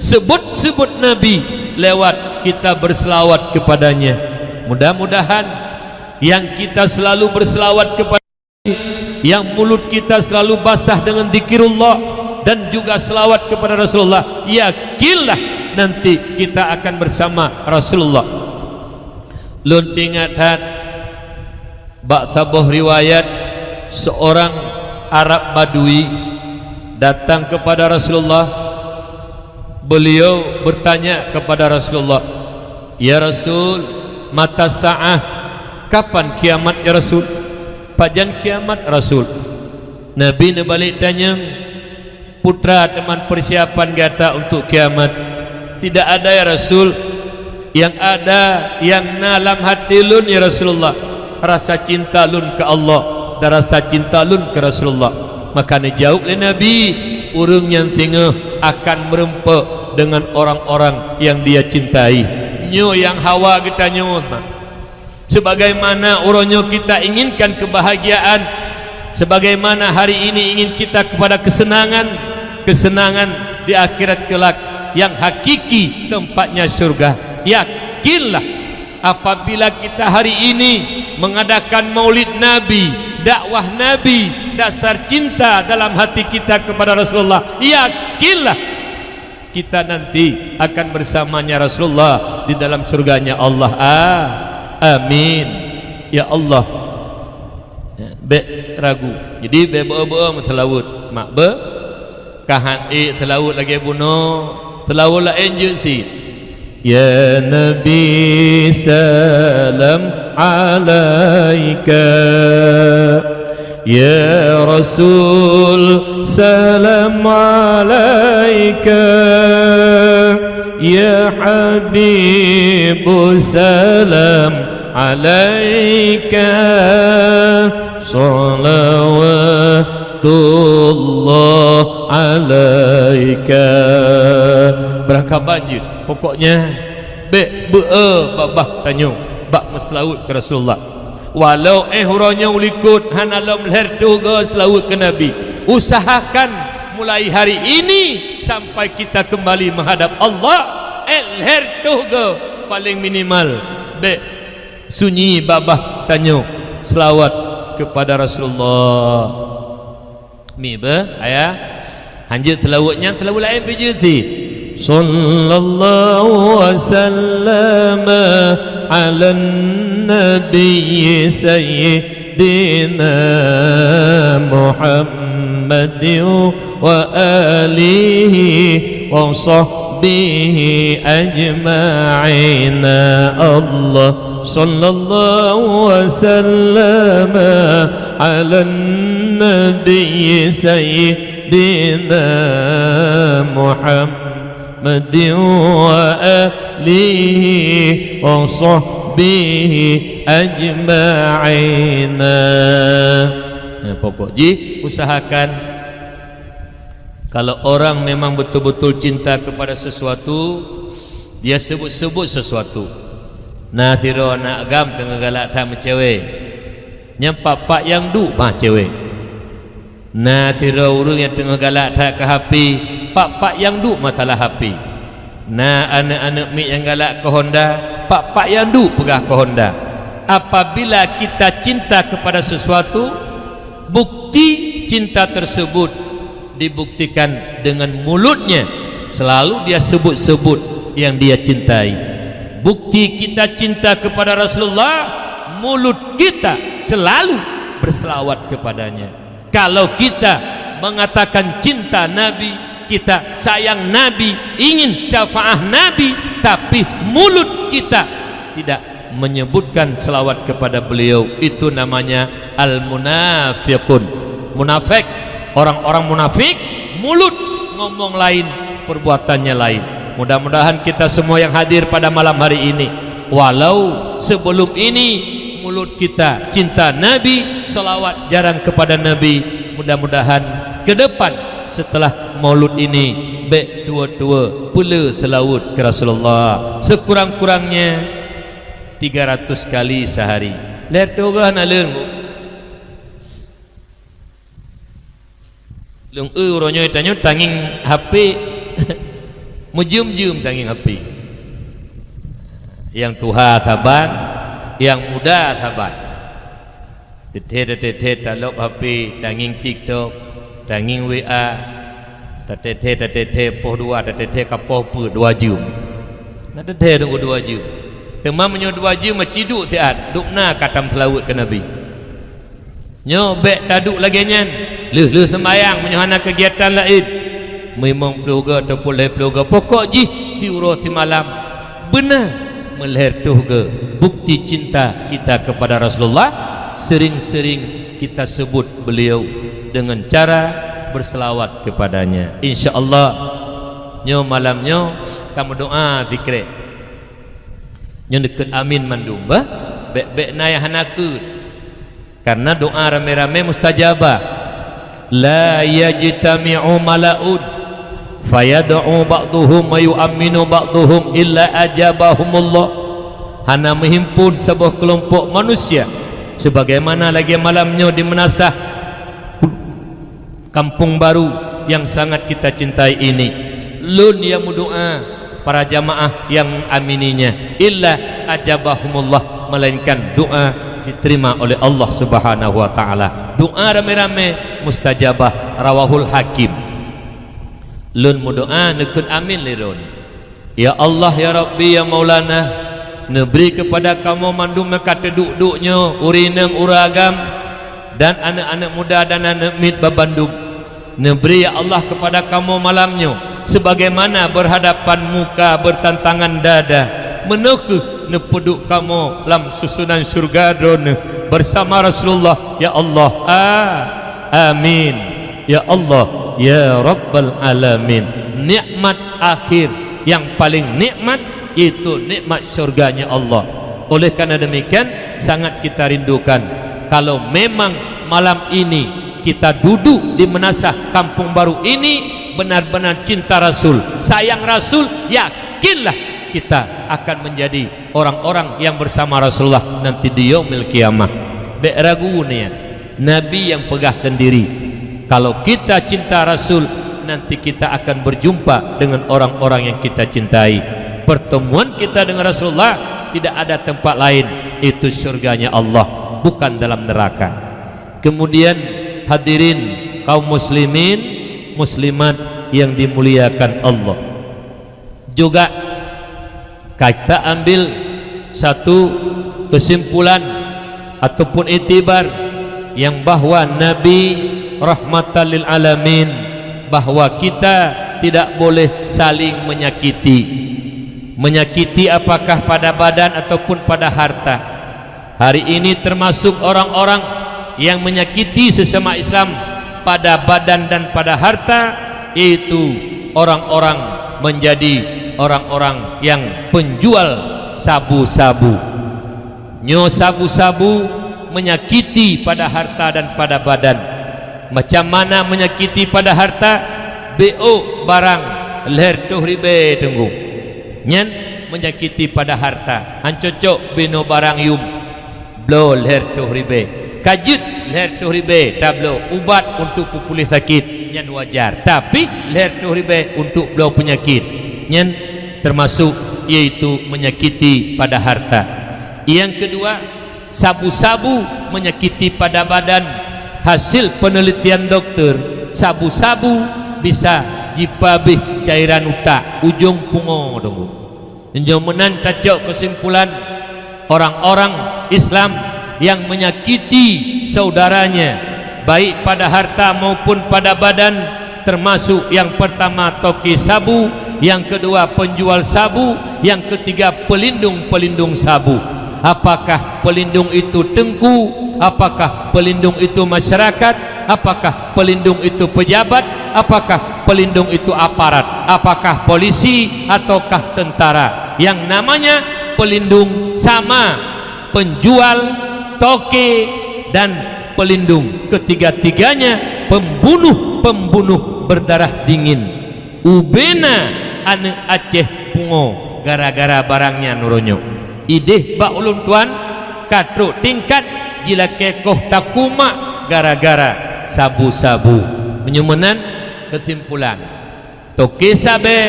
Sebut-sebut Nabi lewat kita berselawat kepadanya. Mudah-mudahan yang kita selalu berselawat kepada, yang mulut kita selalu basah dengan zikirullah dan juga selawat kepada Rasulullah, yakinlah nanti kita akan bersama Rasulullah. Lôn teuingat that, bak saboh riwayat, seorang Arab Badui datang kepada Rasulullah. Beliau bertanya kepada Rasulullah, "Ya Rasul, mata sa'ah? Kapan kiamat, ya Rasul? Pajan kiamat, Rasul?" Nabi neubalek tanyong, "Peue teuma persiapan gata untuk kiamat?" "Tidak ada, ya Rasul. Yang ada, yang na lam hati lôn, ya Rasulullah, rasa cinta lôn keu Allah dan rasa cinta lôn keu Rasulullah." Maka neujaweueb lé Nabi, "Ureuëng nyang singoh akan meurumpok deungon orang-orang yang dia cintai." Nyoe nyang hawa geutanyoe, mak. Sebagaimana uroe nyoe kita inginkan kebahagiaan, sebagaimana hari ini ingin kita kepada kesenangan, kesenangan di akhirat kelak, yang hakiki tempatnya syurga. Yakinlah, apabila kita hari ini mengadakan maulid Nabi, dakwah Nabi, dasar cinta dalam hati kita kepada Rasulullah, yakinlah, kita nanti akan bersamanya Rasulullah di dalam surganya Allah. Ah, amin. Ya Allah. Ya, bék ragu. Jadi, bék beu-beu meuseulaweuet. Mak beu, ka han ék seulaweuet lagée bunoe. Seulaweuet laén jeuet cit. Ya Nabi, salam alaika. Ya Rasul, salam alaika. Ya Habib, salam alaika. Salawatullah alaika. Beurangkaban jeuet. Pokoknya, bék beu-e babah tanyoe bak meuseulaweuet keu Rasulullah. Walau éh uroe nyoe u likot hana lom lhée reutôh goe seulaweuet keu Nabi, usahakan mulai hari ini sampai kita kembali menghadap Allah, éh lhée reutôh goe paléng minimal bék sunyi babah tanyoe seulaweuet keupada Rasulullah. Mi beu, ayah. Hanjeuet seulaweuet nyan, seulaweuet laén pih jeuet cit. Sallallahu wa sallama 'alan nabiyyi sayyidina Muhammadin wa alihi wa sahbihi ajma'in. Allah. Sallallahu wa sallama 'alan nabiyyi sayyidina Muhammadin wa alihi wa sahbihi ajma'in. Nah, pokok jih usahakan kalau orang memang betul-betul cinta kepada sesuatu, dia sebut-sebut sesuatu. Na sidroe aneuk agam teungoh galak that meucewek. Nyan pat-pat nyang duek bah cewek. Na sidroe ureuëng nyang teungoh galak that keu H P, pat-pat nyang duek masalah H P. Na aneuk-aneuk miet nyang galak keu Honda, pat-pat nyang duek peugah keu Honda. Apabila kita cinta kepada sesuatu, bukti cinta tersebut dibuktikan dengan mulutnya, selalu dia sebut-sebut yang dia cintai. Bukti kita cinta kepada Rasulullah, mulut kita selalu berselawat kepadanya. Kalau kita mengatakan cinta Nabi, kita sayang Nabi, ingin syafaah Nabi, tapi mulut kita tidak menyebutkan selawat kepada beliau, itu namanya al-munafiqun. Munafik, orang-orang munafik, mulut ngomong lain, perbuatannya lain. Mudah-mudahan kita semua yang hadir pada malam hari ini, walau sebelum ini mulut kita cinta Nabi, selawat jarang kepada Nabi, mudah-mudahan ke depan setelah maulud ini bék tuwo-tuwo peuleueh seulaweuet keu Rasulullah, sekurang-kurangnya tiga ratus kali sehari. Lhée reutôh goe hana leueng. Leueng eu uroe nyoe tanyoe tangieng H P, meujeuem-jeuem tangieng H P. Nyang tuha saban, nyang muda saban. Teuthée-teuthée talop H P, tangieng TikTok, tangieng W A, tateuthée-tateuthée poh dua, tateuthée ka poh peuet dua jeuem. Na teuthée teungku dua jeuem. Teuma meunyoe dua jeuem meuciduek siat, dubna ka tameuseulaweuet keu Nabi. Nyoe bék taduek lagée nyan, lheueh-lheueh seumayang meunyoe hana keugiatan laén. Meulimong ploh goe ataupun lhée ploh goe, pokok jih siuroe simalam. Beuna meulhée reutôh goe bukti cinta kita kepada Rasulullah, sering-sering kita sebut beliau dengan cara berselawat kepadanya. Insya Allah, nyoe malam nyoe tameudoa sikrek. Nyoe dikeue amin mandum bah, bék-bék na nyang hana kheun. Karena doa ramé-ramé mustajabah. La yajtami'u mala'un fayad'u ba'duhum wa yu'amminu ba'duhum illa ajabahumullah. Hana meuhimpun saboh keulompok manusia sebagaimana lagée malam nyoe di meunasah Kampung Baru yang sangat kita cintai ini. Lôn nyang meudoa, para jamaah nyang mengamininya, illa ajabahumullah, melainkan doa diterima oleh Allah Subhanahu wa Ta'ala. Doa ramé-ramé mustajabah, rawahul Hakim. Lôn meudoa, neukheun amin lé droeneuh. Ya Allah, ya Rabbi, ya Maulana, neubri keupada kamoe mandum nyang ka teuduek-duek nyoe, ureuëng inong, ureuëng agam, dan aneuëk-aneuëk muda dan aneuëk miet babandum. Neubri, ya Allah, keupada kamoe malam nyoe, sebagaimana beurhadapan muka, beurtantangan dada, meunoe kheueh neupeuduek kamoe lam susunan syeuruga Droeneueh beusama Rasulullah, ya Allah. A-, amin. Ya Allah, ya Rabbal Alamin. Nikmat akhir yang paling nikmat, yaitu nikmat syurganya Allah. Oleh karena demikian, sangat kita rindukan kalau memang malam ini kita duduk di meunasah Kampung Baru ini benar-benar cinta Rasul, sayang Rasul, yakinlah kita akan menjadi orang-orang yang bersama Rasulullah nanti di Yaumil Qiyamah. Bék ragu niat. Nabi nyang peugah sendiri, kalau kita cinta Rasul, nanti kita akan berjumpa dengan orang-orang yang kita cintai. Pertemuan kita dengan Rasulullah tidak ada tempat lain, itu syurganya Allah, bukan dalam neraka. Kemudian, hadirin kaum muslimin, muslimat yang dimuliakan Allah, juga ka ta ambil satu kesimpulan ataupun iktibar yang bahwa Nabi rahmatan lil alamin, bahwa kita tidak boleh saling menyakiti. Menyakiti apakah pada badan ataupun pada harta. Hari ini termasuk orang-orang yang menyakiti sesama Islam pada badan dan pada harta, yaitu orang-orang menjadi orang-orang yang penjual sabu-sabu. Nyoe sabu-sabu menyakiti pada harta dan pada badan. Macam mana menyakiti pada harta? Beuôk barang lhèe reutôh ribèe teunggu. Nyan menyakiti pada harta. Han cocok binoe barang yum, bloe lhèe reutôh ribèe. Ka jeuet lhèe reutôh ribèe tabloe ubat untuk peupuléh sakit, nyan wajar. Tapi lhèe reutôh ribèe untuk bloe peunyakit, nyan termasuk, yaitu menyakiti pada harta. Yang kedua, sabu-sabu menyakiti pada badan. Hasil penelitian dokter, sabu-sabu bisa jipeuabéh cairan utak, ujong pungo teunggu. Nyoe meunan tacok keusimpulan, orang-orang Islam yang menyakiti saudaranya, baik pada harta maupun pada badan, termasuk yang pertama toke sabu, yang kedua penjual sabu, yang ketiga pelindung-pelindung sabu. Apakah pelindung itu teungku? Apakah pelindung itu masyarakat? Apakah pelindung itu pejabat? Apakah pelindung itu aparat? Apakah polisi ataukah tentara? Yang namanya pelindung sama penjual, toke, dan pelindung. Ketiga-tiganya pembunuh-pembunuh berdarah dingin. Ubena aneuëk Aceh pungo gara-gara barang nyan uroe nyoe. Idéh bak ulôn tuan, ka trok tingkat jilakée koh takumak gara-gara sabu-sabu. Meunyoe meunan keusimpulan, toke sabe,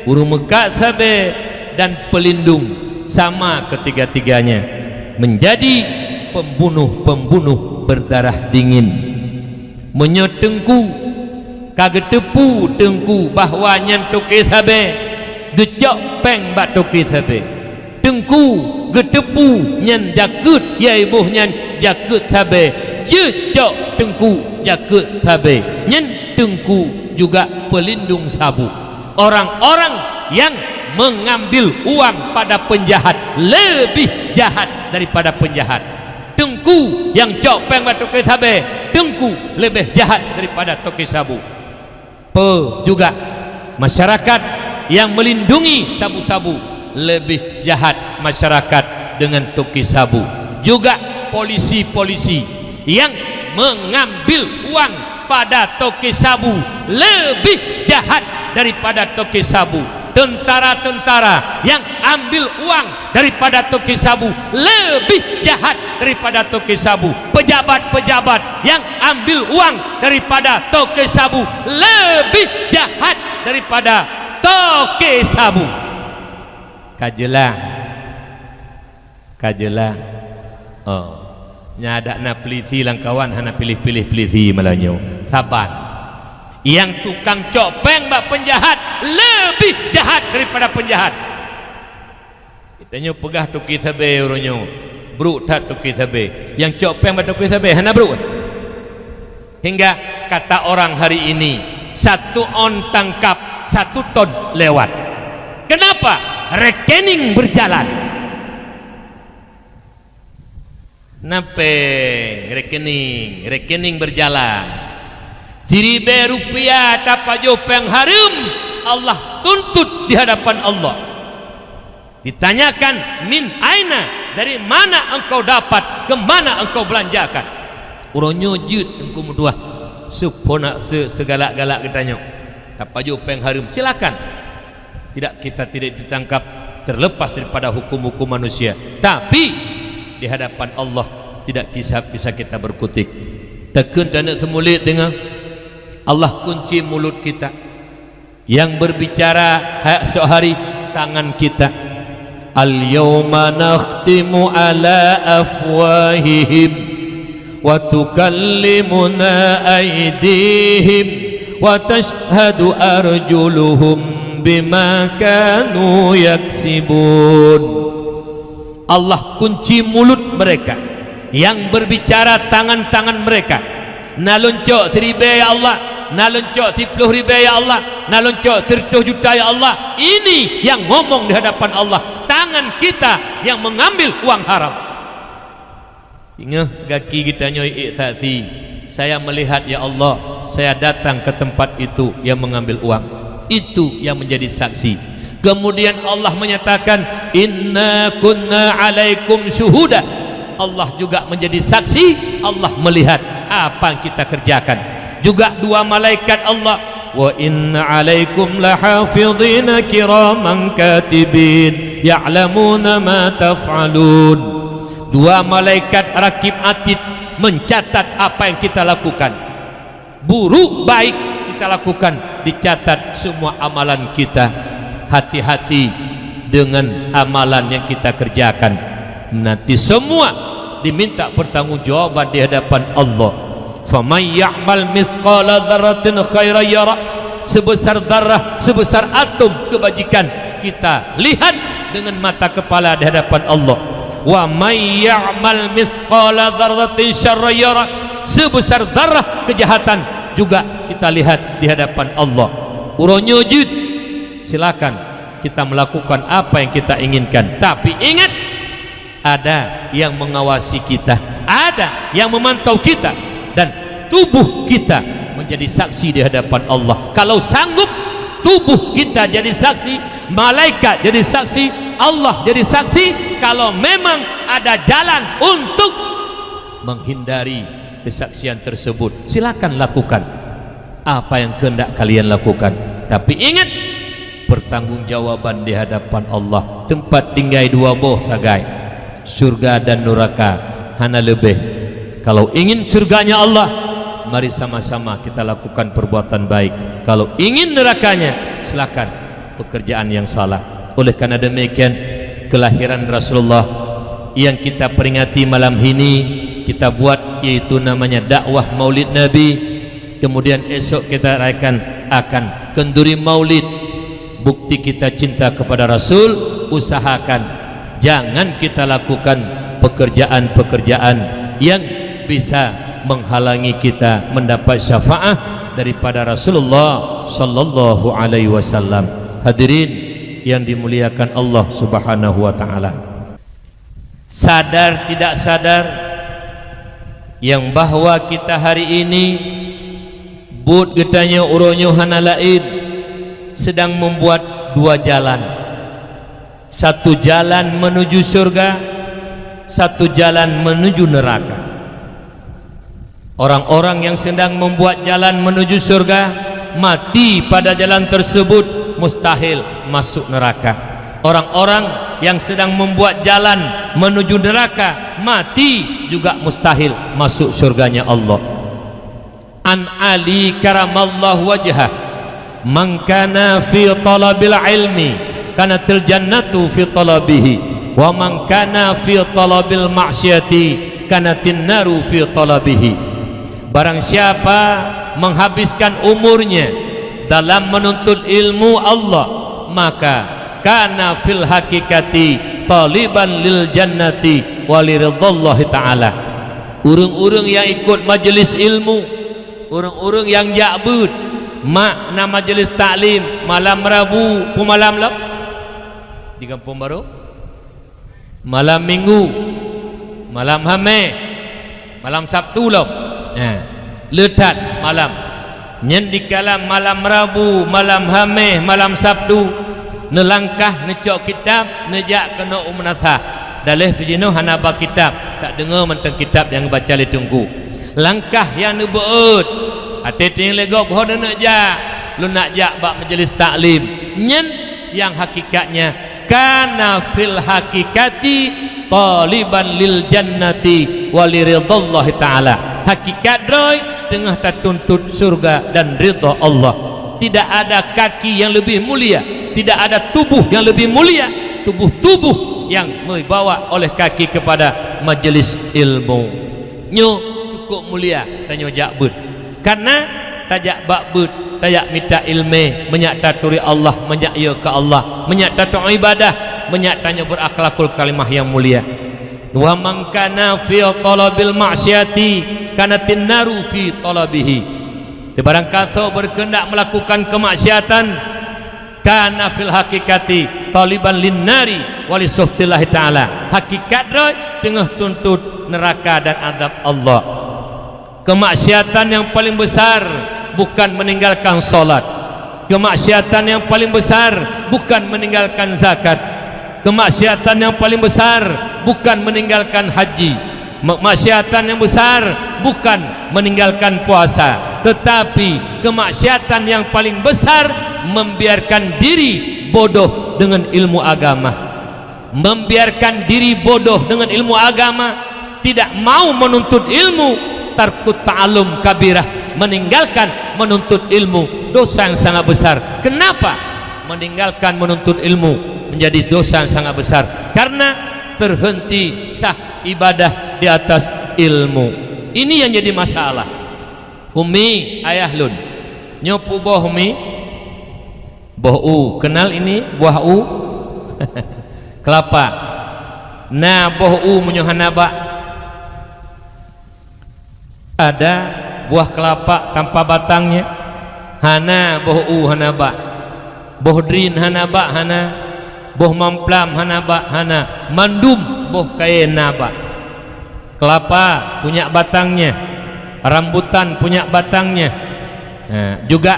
ureuëng meukat sabe, dan pelindung sama ketiga-tiganya menjadi pembunuh-pembunuh berdarah dingin. Meunyoe teungku ka geuteupeue teungku bahwa nyan toke sabe, geucok péng bak toke sabe. Teungku geuteupeue nyan jakeuet, yai boh nyan jakeuet sabe, jeuet cok teungku jakeuet sabe. Nyan teungku juga pelindung sabu. Orang-orang yang mengambil uang pada penjahat lebih jahat daripada penjahat. Teungku nyang cok péng bak toke sabe, teungku leubeh jahat daripada toke sabu. Pe juga, masyarakat yang melindungi sabu-sabu leubeh jahat masyarakat dengan toke sabu. Juga polisi-polisi yang mengambil uang pada toke sabu, lebih jahat daripada toke sabu. Tentara-tentara yang ambil uang daripada toke sabu lebih jahat daripada toke sabu. Pejabat-pejabat yang ambil uang daripada toke sabu lebih jahat daripada toke sabu. Ka jeulaih. Ka jeulaih. Oh. Nyan adak na peulisi lam kawan hana piléh-piléh peulisi malam nyoe. Saban. Nyang tukang cok péng bak peunjahat leubeh jahat daripada peunjahat. Geutanyoe peugah toke sabe uroe nyoe, brok that toke sabe. Nyang cok péng bak toke sabe hana brok. Hingga kata orang hari ini, satu on tangkap, satu ton lewat. Kenapa? Rekening berjalan. Na péng, rekening, rekening berjalan. Siribée rupiah tapajoh péng hareuem, Allah tuntut di hadapan Allah. Ditanyakan, "Min aina?" Dari mana engkau dapat? Ke mana engkau belanjakan? Uroe nyoe jeuet Teungku meutuah. Seupona se-, segalak-galak geutanyoe. Tapajoh péng hareuem, silakan. Tidak, kita tidak ditangkap terlepas daripada hukum-hukum manusia. Tapi di hadapan Allah tidak bisa, bisa kita berkutik. Takheun taneuk seumulék teungoh, Allah kunci mulut kita. Yang berbicara ha-, esok hari tangan kita. Al-yauma nakhtimu ala afwahihim wa tukallimuna aidihim wa tashhadu arjuluhum bima kanu yaksibun. Allah kunci mulut mereka, yang berbicara tangan-tangan mereka. Na lôn cok siribée ya Allah, na lôn cok siploh ribée ya Allah, na lôn cok siratoh juta ya Allah. Ini yang ngomong di hadapan Allah, tangan kita yang mengambil uang haram. Ingat gaki geutanyoe ék saksi, "Saya melihat ya Allah, saya datang ke tempat itu yang mengambil uang." Itu yang menjadi saksi. Kemudian Allah menyatakan, "Inna kunna alaikum syuhuda." Allah juga menjadi saksi, Allah melihat apa yang kita kerjakan. Juga dua malaikat Allah, "Wa inna alaikum lahafidhina kiraman katibin, ya'lamuna ma taf'alun." Dua malaikat Rakib Atid mencatat apa yang kita lakukan. Buruk baik kita lakukan, dicatat semua amalan kita. Hati-hati dengan amalan yang kita kerjakan. Nanti semua diminta pertanggungjawaban di hadapan Allah. "Faman ya'mal mithqala dzarratin khairan yarah." Sebesar zarah, sebesar atom kebajikan kita lihat dengan mata kepala di hadapan Allah. "Wa may ya'mal mithqala dzarratin syarran yarah." Sebesar zarah kejahatan juga kita lihat di hadapan Allah. Uroe nyoe jeuet, silakan kita melakukan apa yang kita inginkan. Tapi ingat, ada yang mengawasi kita, ada yang memantau kita, dan tubuh kita menjadi saksi di hadapan Allah. Kalau sanggup tubuh kita jadi saksi, malaikat jadi saksi, Allah jadi saksi, kalau memang ada jalan untuk menghindari kesaksian tersebut, silakan lakukan apa yang kehendak kalian lakukan. Tapi ingat, pertanggungjawaban di hadapan Allah. Tempat tinggai dua boh sagai, syurga dan neraka, hana leubeh. Kalau ingin syurganya Allah, mari sama-sama kita lakukan perbuatan baik. Kalau ingin nerakanya, silakan pekerjaan yang salah. Oleh karena demikian, kelahiran Rasulullah yang kita peringati malam ini, kita buat, yaitu namanya dakwah Maulid Nabi. Kemudian esok kita rayakan akan kenduri Maulid. Bukti kita cinta kepada Rasul, usahakan jangan kita lakukan pekerjaan-pekerjaan yang bisa menghalangi kita mendapat syafaat daripada Rasulullah sallallahu alaihi wasallam. Hadirin yang dimuliakan Allah Subhanahu wa taala. Sadar tidak sadar, nyang bahwa kita hari ini, buet geutanyoe uroe nyoe hana laén, sedang membuat dua jalan. Satu jalan menuju surga, satu jalan menuju neraka. Orang-orang yang sedang membuat jalan menuju surga, mati pada jalan tersebut, mustahil masuk neraka. Orang-orang yang sedang membuat jalan menuju neraka, mati juga mustahil masuk surganya Allah. An Ali karamallahu wajhah, "Man kana fi talabil ilmi, kanatil jannatu fi talabihi, wa man kana fi talabil ma'siyati, kanatin naru fi talabihi." Barang siapa menghabiskan umurnya dalam menuntut ilmu Allah, maka kana fil haqiqati taliban lil jannati wa li ridallahi ta'ala. Ureuëng-ureuëng yang ikut majelis ilmu, ureuëng-ureuëng nyang jak beuet, mak na majelis taklim malam Rabu peumalam lom di Gampông Barô, malam Minggu, malam Hamèh, malam Sabtu lom. Nah, le that malam. Nyan dikala malam Rabu, malam Hamèh, malam Sabtu, neulangkah neucok kitab, neujak keunoe u meunasah. Daléh pih jinoe hana ba kitab, tadeungoe mantong kitab nyang geubaca lé teungku. Langkah nyang neubeuet, até teuingat lé gob ho neuneuk jak, lôn nak jak bak majelis taklim. Nyan nyang hakikatnya kana fil haqiqati taliban lil jannati wa li ridallahi ta'ala. Hakikat droe teungoh tatuntut syurga dan ridha Allah. Tidak ada kaki yang lebih mulia, tidak ada tubuh yang lebih mulia, tubuh-tubuh yang dibawa oleh kaki kepada majelis ilmu. Nyoe cukup mulia tanyoe jak beuet. Karena tajak bak beuet, tajak mita ileumèe, meunyak taturi Allah, meunyak yö keu Allah, meunyak tatu'oh ibadah, meunyak tanyoe beurakhlakul karimah nyang mulia. Wa man kana fi talabil ma'siyati kanatin naru fi talabihi. Barangkasoe beukeuheundak meulakukan keumaksiatan, kana fil haqiqati taliban lin nari wa li sukhtillahi ta'ala. Hakikat droe teungoh tuntut neuraka dan azab Allah. Keumaksiatan nyang paleng beusar bukan meuninggalkan salat. Keumaksiatan nyang paleng beusar bukan meuninggalkan zakat. Keumaksiatan nyang paleng beusar bukan meuninggalkan haji. Keumaksiatan nyang beusar bukan meuninggalkan puasa, teutapi keumaksiatan nyang paleng beusar membiarkan diri bodoh deungon ilmu agama. Membiarkan diri bodoh deungon ilmu agama, tidak mau menuntut ilmu, tarkut ta'allum kabirah, meninggalkan menuntut ilmu, dosa yang sangat besar. Kenapa? Meninggalkan menuntut ilmu menjadi dosa yang sangat besar, karena terhenti sah ibadah di atas ilmu. Ini yang jadi masalah. Umi, ayah lôn, nyoe peue boh, Umi? Boh u, kenal ini buah u? Kelapa. Na boh u meunyoe hana bak? Ada buah kelapa tanpa batangnya? Hana, boh u hana bak. Boh drin hana bak, hana. Boh mamplam hana bak, hana. Mandum boh kayèe na bak. Kelapa punya batangnya, rambutan punya batangnya. Nah, juga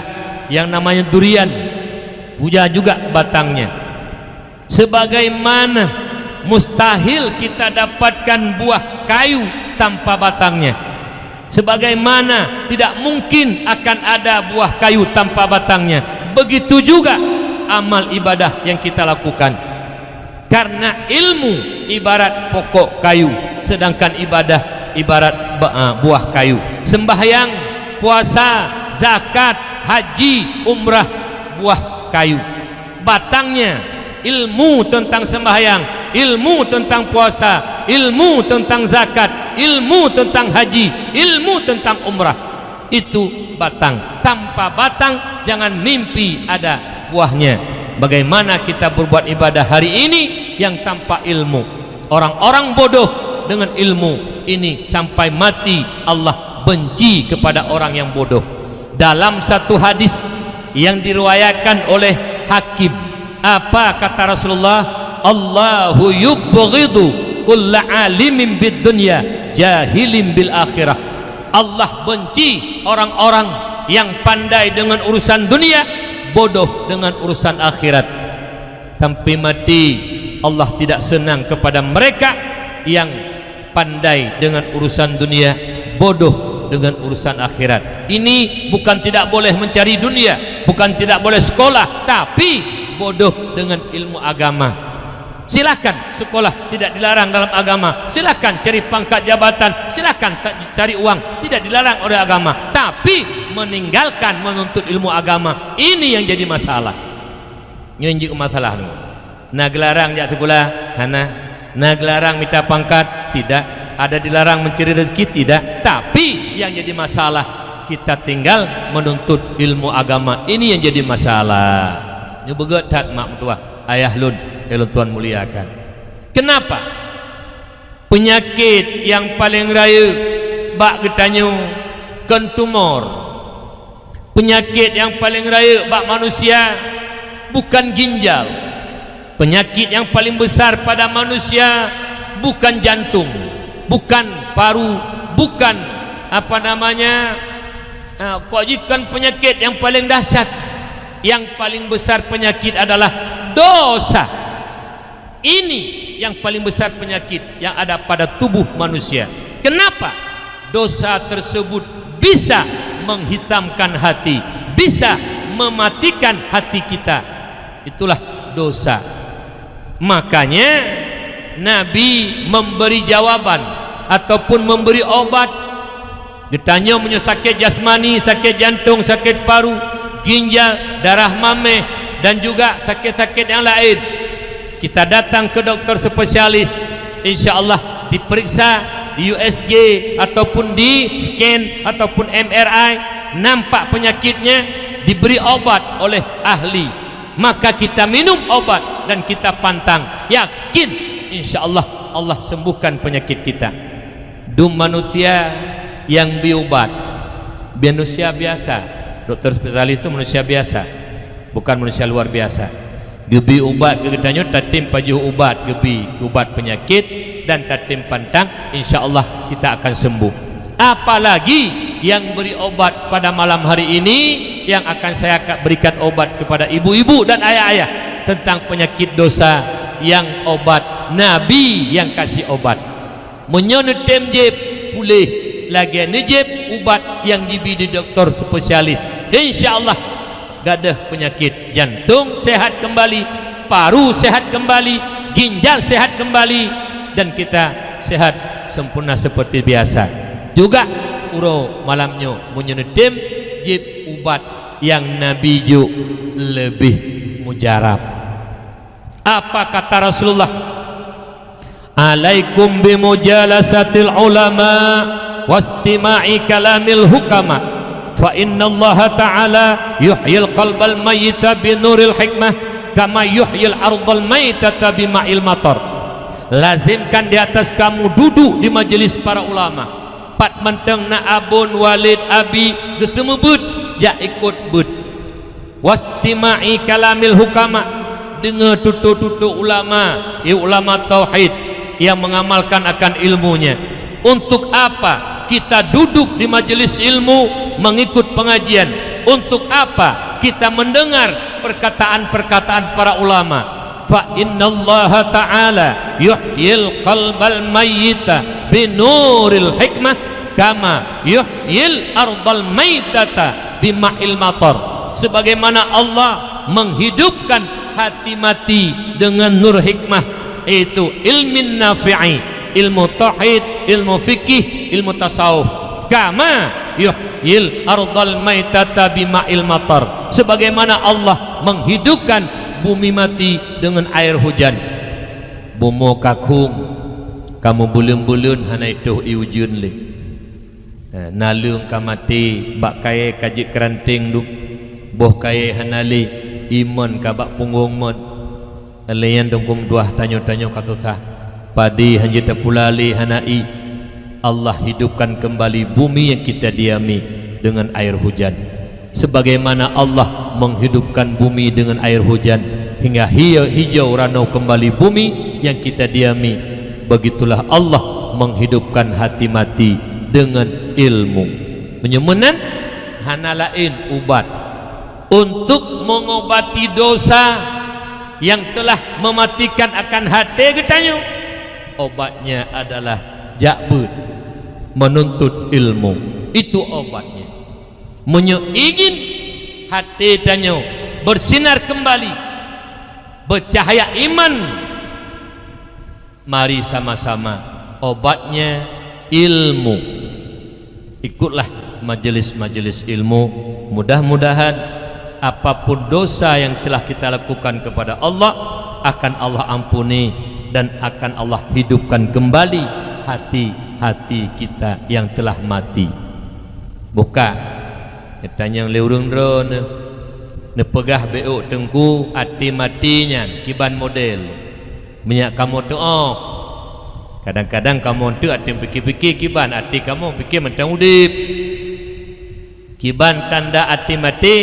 yang namanya durian punya juga batangnya. Sebagaimana mustahil kita dapatkan buah kayu tanpa batangnya, sebagaimana tidak mungkin akan ada buah kayu tanpa batangnya, begitu juga amal ibadah yang kita lakukan. Karena ilmu ibarat pokok kayu, sedangkan ibadah ibarat ba-, ah, buah kayu. Sembahyang, puasa, zakat, haji, umrah, buah kayu. Batangnya ilmu tentang sembahyang, ilmu tentang puasa, ilmu tentang zakat, ilmu tentang haji, ilmu tentang umrah. Itu batang. Tanpa batang, jangan mimpi ada buahnya. Bagaimana kita berbuat ibadah hari ini yang tanpa ilmu? Orang-orang bodoh dengan ilmu ini sampai mati Allah benci kepada orang yang bodoh. Dalam satu hadis yang diriwayatkan oleh Hakim, apa kata Rasulullah? "Allahu yubghidu kulla alimin bid dunya, jahilin bil akhirah." Allah benci orang-orang yang pandai dengan urusan dunia, bodoh dengan urusan akhirat. Sampai mati, Allah tidak senang kepada mereka yang pandai dengan urusan dunia, bodoh dengan urusan akhirat. Ini bukan tidak boleh mencari dunia, bukan tidak boleh sekolah, tapi bodoh dengan ilmu agama. Silakan sekolah, tidak dilarang dalam agama. Silakan cari pangkat jabatan, silakan ta-, cari uang, tidak dilarang oleh agama. Tapi meninggalkan menuntut ilmu agama, ini yang jadi masalah. Nyoe jeuet masalah nyoe. Na geularang jak sikula? Hana. Na geularang mita pangkat? Tidak. Ada dilarang mencari rezeki? Tidak. Tapi yang jadi masalah, kita tinggal menuntut ilmu agama. Ini yang jadi masalah. Nyoe beugét that mak meutuah, ayah lôn, nyang lôn tuan muliakan. Kenapa? Peunyakét nyang paleng rayeuk bak geutanyoe kon tumor. Peunyakét nyang paleng rayeuk bak manusia bukan ginjal. Peunyakét nyang paleng besar pada manusia bukan jantung, bukan paru, bukan, apa namanya, ah, kok jih kon peunyakét nyang paleng dahsyat. Nyang paleng besar peunyakét adalah dosa. Ini yang paling besar penyakit yang ada pada tubuh manusia. Kenapa? Dosa tersebut bisa menghitamkan hati, bisa mematikan hati kita. Itulah dosa. Makanya Nabi memberi jawaban ataupun memberi obat. Geutanyoe meunyoe sakét jasmani, sakét jantong, sakét paru, ginjal, darah mameh, dan juga sakét-sakét nyang laén, kita datang ke dokter spesialis, insya Allah diperiksa di U S G ataupun di scan ataupun M R I, nampak penyakitnya, diberi obat oleh ahli. Maka kita minum obat dan kita pantang, yakin, insya Allah, Allah sembuhkan penyakit kita. Dum manusia nyang bi ubat, manusia biasa. Dokter spesialis tu manusia biasa, bukan manusia luar biasa. Geubi ubat keu geutanyoe, tatem pajoh ubat, geubi ubat penyakit dan tatem pantang, insya Allah kita akan sembuh. Apalagi yang beri obat pada malam hari ini, yang akan saya ka-, berikan obat kepada ibu-ibu dan ayah-ayah tentang penyakit dosa, yang obat Nabi yang kasih obat. Meunyoe neutem jieb puléh, lagée neujieb ubat nyang jibi di dokter spesialis, insya Allah gadoh penyakit jantung sehat kembali, paru sehat kembali, ginjal sehat kembali, dan kita sehat sempurna seperti biasa. Juga uroe malam nyoe meunyoe neutem jieb ubat nyang Nabi jok leubeh mujarab. Apa kata Rasulullah? "Alaikum bimujalasatil ulama wastima'i kalamil hukama, fa innallaha ta'ala yuhyil qalbal mayyita binuril hikmah kama yuhyil ardal maitata bima'il matar." Lazimkan di atas kamu duduk di majelis para ulama. Pat mantong na abon, waled, abi geuseumeubeut, jak ikot beuet. "Wastima'i kalamil hukama," deungoe tutoe-tutoe ulama, ya ulama tauhid yang mengamalkan akan ilmunya. Untuk apa kita duduk di majelis ilmu mengikut pengajian? Untuk apa kita mendengar perkataan-perkataan para ulama? "Fa innallaha ta'ala yuhyil qalbal mayyita binuril hikmah kama yuhyil ardal maitata bima'il matar." Sebagaimana Allah menghidupkan hati mati dengan nur hikmah, yaitu ilmin nafi'i, ilmu tauhid, ilmu fikih, ilmu tasawuf. Kama yuhyil ardal maitata bima'il matar. Sebagaimana Allah menghidupkan bumi mati dengan air hujan. Bumoe ka khueng, ka meubuleuen-buleuen hana itôh ié ujeuen lé. Eh, naleueng ka maté, bak kayée ka jeuet keuranteng dum, boh kayée hana lé, ié mon ka bak punggong mon. Lé nyan dum kumeutuah tanyoe-tanyoe ka susah. Padé hana jeuet tapula lé hana ié. Allah hidupkan kembali bumi yang kita diami dengan air hujan. Sebagaimana Allah menghidupkan bumi dengan air hujan, hingga hi-, hijau ranau kembali bumi yang kita diami, begitulah Allah menghidupkan hati mati dengan ilmu. Meunyoe meunan, hana laén ubat untuk mengobati dosa yang telah mematikan akan hati geutanyoe. Obatnya adalah jak beuet, menuntut ilmu. Itu obatnya. Meunyoe ingin hati tanyoe bersinar kembali, bercahaya iman, mari sama-sama, obatnya ilmu. Ikutlah majelis-majelis ilmu. Mudah-mudahan apapun dosa yang telah kita lakukan kepada Allah, akan Allah ampuni dan akan Allah hidupkan kembali hati-hati kita yang telah mati. Buka, geutanyong lé ureuëng droeneuh, neupeugah beuôt teungku até maté nyan kiban model. Meunyak kamoe teuôt, kadang-kadang kamoe teuk até pike-pike kiban, até kamoe pike mantong udeb. Kiban tanda até maté,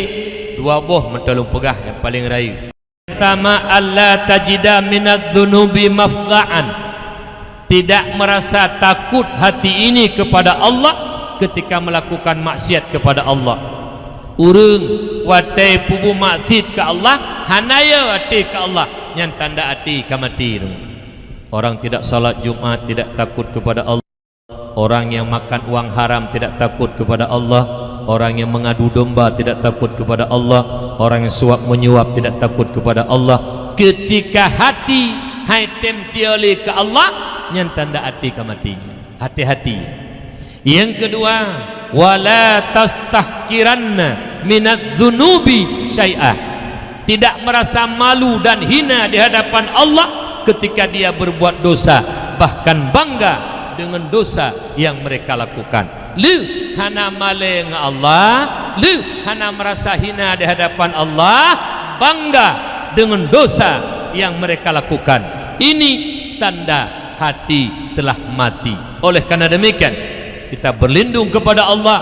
dua boh mantong lôn peugah nyang paleng rayeuk. Pertama, alla tajida minadz-dzunubi mafza'an. Tidak merasa takut hati ini kepada Allah ketika melakukan maksiat kepada Allah. Ureuëng watée peubuet maksiat keu Allah, hana yo até keu Allah, nyan tanda até ka maté. Orang tidak salat Jumat tidak takut kepada Allah. Orang yang makan uang haram tidak takut kepada Allah. Orang yang mengadu domba tidak takut kepada Allah. Orang yang suap menyuap tidak takut kepada Allah. Ketika hati hai tem tioli ke Allah, nyan tanda até ka maté. Hati-hati. Yang kedua, wala tastahkiranna minadz-dzunubi syai'a. Tidak merasa malu dan hina di hadapan Allah ketika dia berbuat dosa, bahkan bangga dengan dosa yang mereka lakukan. Lé hana malée ngon Allah, lé hana merasa hina di hadapan Allah, bangga dengan dosa yang mereka lakukan. Ini tanda hati telah mati. Oleh karena demikian, kita berlindung kepada Allah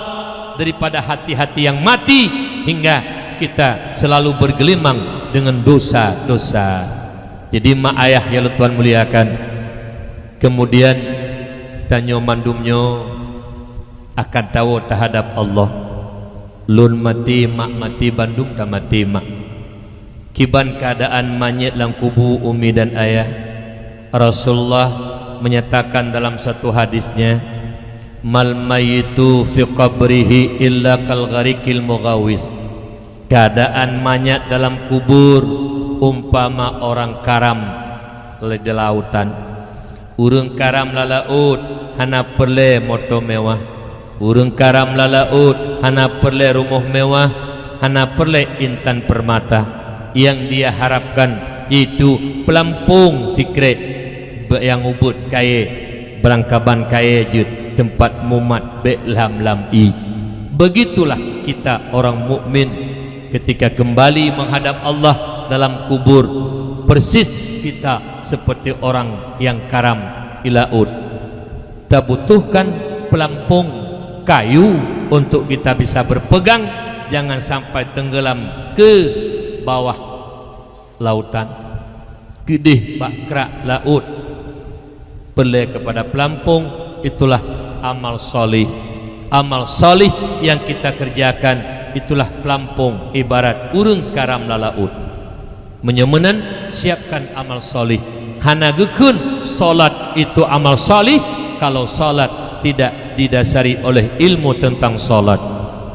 daripada hati-hati yang mati, hingga kita selalu bergelimang dengan dosa-dosa. Jadi, mak ayah yang Tuhan muliakan, kemudian tanyoe mandum nyoe akan tawoe tahadap Allah. Lôn maté, mak maté, bandum tamaté mak. Kiban keadaan manyét lam kubu umi dan ayah? Rasulullah menyatakan dalam satu hadisnya, "Mal mayyitu fi qabrihi illa kal ghariqil mughawis." Keadaan manyét dalam kubur umpama orang karam di lautan. Ureuëng karam lam laôt hana peureulée moto mewah. Ureuëng karam lam laôt hana peureulée rumoh mewah, hana peureulée intan permata. Yang dia harapkan itu peulampong sikrek, bék nyang ubit kayée, beurangkaban kayée jeuet teumpat mumat bék lam-lam ié. Begitulah kita orang mukmin ketika kembali menghadap Allah dalam kubur, persis kita seperti orang yang karam di laôt. Tabutuhkan peulampong kayu untuk kita bisa berpegang, jangan sampai tenggelam ke bawah lautan. Keudeh bak krak laôt, peureulée kepada peulampong, itulah amal salih. Amal salih yang kita kerjakan, itulah peulampong ibarat ureuëng karam lam laôt. Meunyoe meunan, siapkan amal salih. Hana geukheun salat itu amal salih kalau salat tidak didasari oleh ilmu tentang salat.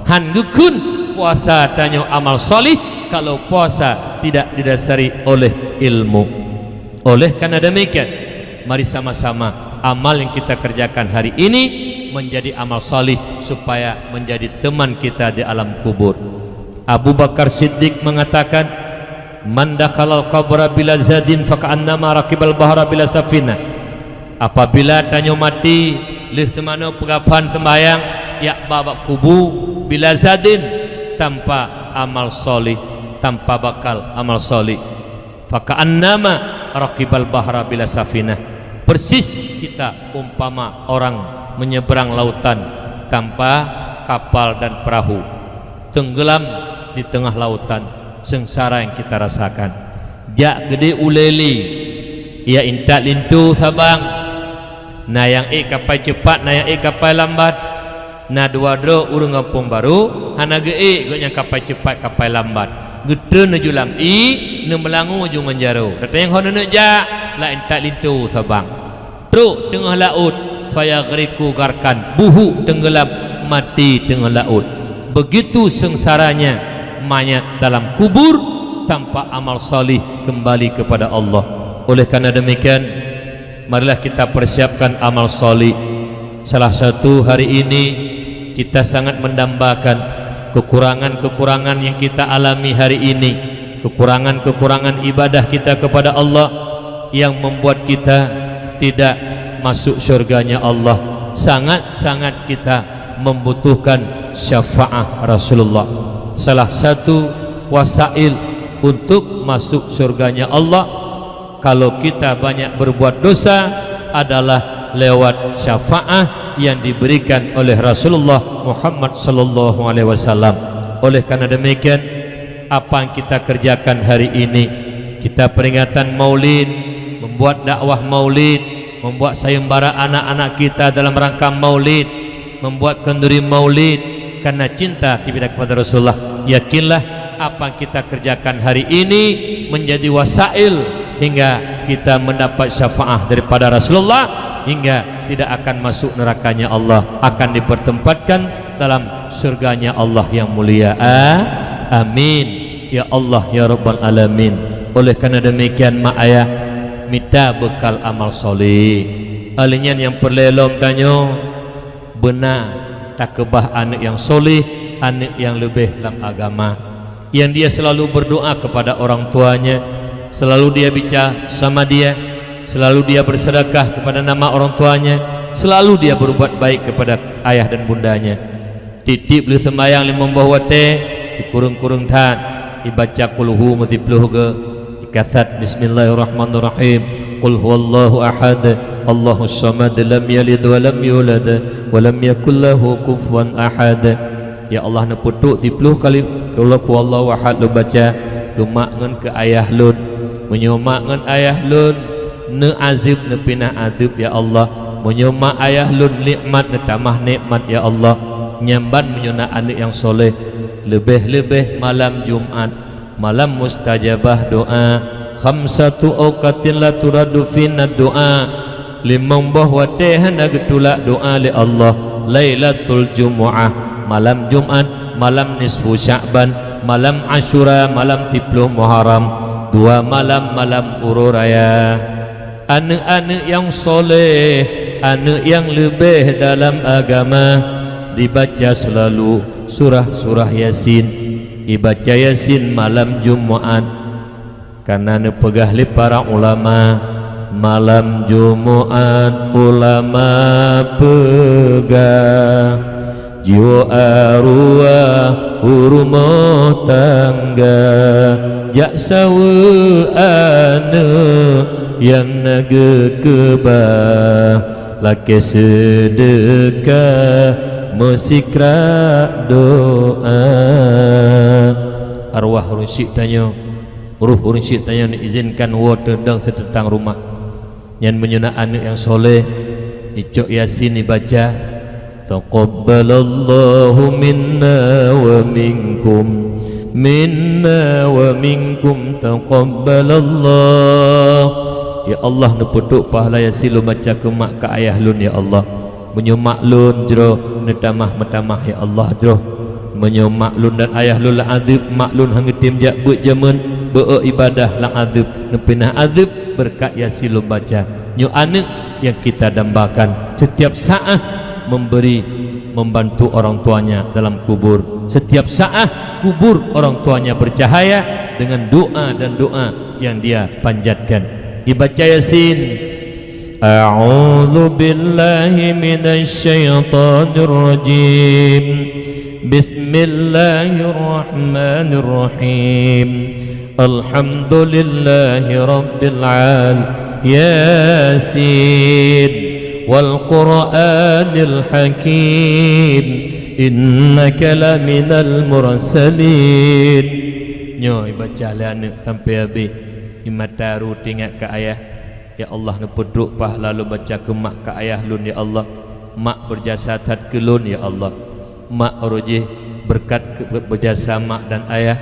Han geukheun puasa tanyoe amal salih kalau puasa tidak didasari oleh ilmu. Oleh karena demikian, mari sama-sama amal yang kita kerjakan hari ini menjadi amal salih supaya menjadi teman kita di alam kubur. Abu Bakar Siddiq mengatakan, "Man dakhalal qabra bila zadin faka'annama rakibal bahra bila safinah." Apabila tanyoe maté, lheueh seumanoe peugaphan seumbahyang, jak ba bak kubu bila zadin, tanpa amal salih, tanpa bakal amal salih. Faka'annama rakibal bahra bila safinah. Persis kita umpama orang menyeberang lautan tanpa kapal dan perahu. Tenggelam di tengah lautan, sengsara yang kita rasakan. Jak keudeh ulée lé, ya intat linto sabang. Na nyang ék kapai ceupat, na nyang ék kapai lambat. Na dua droe ureuëng gampông barô, hana geuék gobnyan kapai ceupat, kapai lambat. Geutreun laju lam ié, neumeulangue laju ngon jaroe. Tatanyong ho neuneuk jak, lam intat linto sabang. Trok teungoh laôt, fayaghriqu gharqan, buhuk teunggelam mati teungoh laôt. Begitu seungsaranya mayat dalam kubur tanpa amal salih kembali kepada Allah. Oleh karena demikian, marilah kita persiapkan amal salih. Salah satu hari ini kita sangat mendambakan kekurangan-kekurangan yang kita alami hari ini, kekurangan-kekurangan ibadah kita kepada Allah yang membuat kita tidak masuk syurganya Allah. Sangat-sangat kita membutuhkan syafaat Rasulullah. Salah satu wasail untuk masuk syurganya Allah, kalau kita banyak berbuat dosa, adalah lewat syafaat yang diberikan oleh Rasulullah Muhammad sallallahu alaihi wasallam. Oleh karena demikian, apa yang kita kerjakan hari ini? Kita peringatan Maulid, membuat dakwah Maulid, membuat sayembara anak-anak kita dalam rangka Maulid, membuat kenduri Maulid karena cinta kita kepada Rasulullah. Yakinlah, apa yang kita kerjakan hari ini menjadi wasail hingga kita mendapat syafaat daripada Rasulullah, hingga tidak akan masuk nerakanya Allah, akan dipertempatkan dalam surganya Allah yang mulia. A-, amin. Ya Allah, ya Rabbal Alamin. Oleh karena demikian, mak ayah, mita bekal amal soleh. Alèh nyan nyang peureulèe lom tanyoe, beuna takeubah aneuk nyang soleh, aneuk nyang leubeh lam agama, yang dia selalu berdoa kepada orang tuanya, selalu dia bicara sama dia, selalu dia bersedekah kepada nama orang tuanya, selalu dia berbuat baik kepada ayah dan bundanya. Tiep-tiep lheueh seumayang limong boh watèe, sikureueng-kureueng that, ibaca kulhu meusiploh geu, ikasat bismillahirrahmanirrahim, qul huwallahu ahad, Allahus samad, lam yalid wa lam yulad, wa lam yakul lahu kufuwan ahad. Ya Allah, neupeutrok siploh kali qul huwallahu ahad lôn baca keu mak ngon keu ayah lôn. Meunyoe mak ngon ayah lôn neuazeueb, neupinah azeueb, ya Allah. Meunyoe mak ayah lôn nikmat, neutamah nikmat, ya Allah. Nyan ban meunyoe na aneuk nyang soleh, leubeh-leubeh malam Jumat, malam mustajabah doa. Khamsatu auqatin la turaddu fina doa. Limong boh watèe hana geutulak doa lé Allah. Lailatul Jumu'ah, malam Jumat, malam nisfu Sya'ban, malam Asyura, malam siploh Muharram, dua malam, malam uroe raya. Aneuk-aneuk nyang soleh, aneuk nyang leubeh dalam agama, dibaca selalu surah-surah Yasin. Ibaca Yasin malam Jumat. Karena neupeugah lé para ulama, malam Jumat ulama peugah, jiwoe arwah u rumoh tangga, jak saweue aneuk nyang na geukeubah, lakèe seudeukah meusikrak doa. Arwah ureueng syik tanyoe, ruh ureueng syik tanyoe neuizinkan woe teudong siteutang rumoh. Nyan meunyoe na aneuk nyang soleh, icok Yasin ibaca, taqabbalallahu minna wa minkum, minna wa minkum taqabbalallah. Ya Allah, neupeutrok pahala Yasin lôn baca keu mak keu ayah lôn, ya Allah. Meunyoe mak lôn jroh, neutamah-meutamah, ya Allah, jroh. Meunyoe mak lôn dan ayah lôn lam azeueb, mak lôn han geutem jak beuet jameun, beu ibadah lam azeueb, neupinah azeueb beureukat Yasin lôn baca. Nyoe aneuk nyang kita dambakan, setiap saat memberi, membantu orang tuanya dalam kubur. Setiap saat kubur orang tuanya bercahaya dengan doa dan doa yang dia panjatkan. Ibaca Yasin. A'udzu billahi minasy syaithanir rajim. Bismillahirrahmanirrahim. Alhamdulillahi rabbil al-, Yasin, wal Qur'anil hakim, innaka laminal mursalin. Nyoe ibaca lé aneuk sampai habéh, imata ru teuingat keu ayah. Ya Allah, neupeutrok pahala lôn baca keu mak keu ayah lôn, ya Allah. Mak beujasa that keu lôn, ya Allah. Mak uroe jih beureukat keu beujasa mak dan ayah.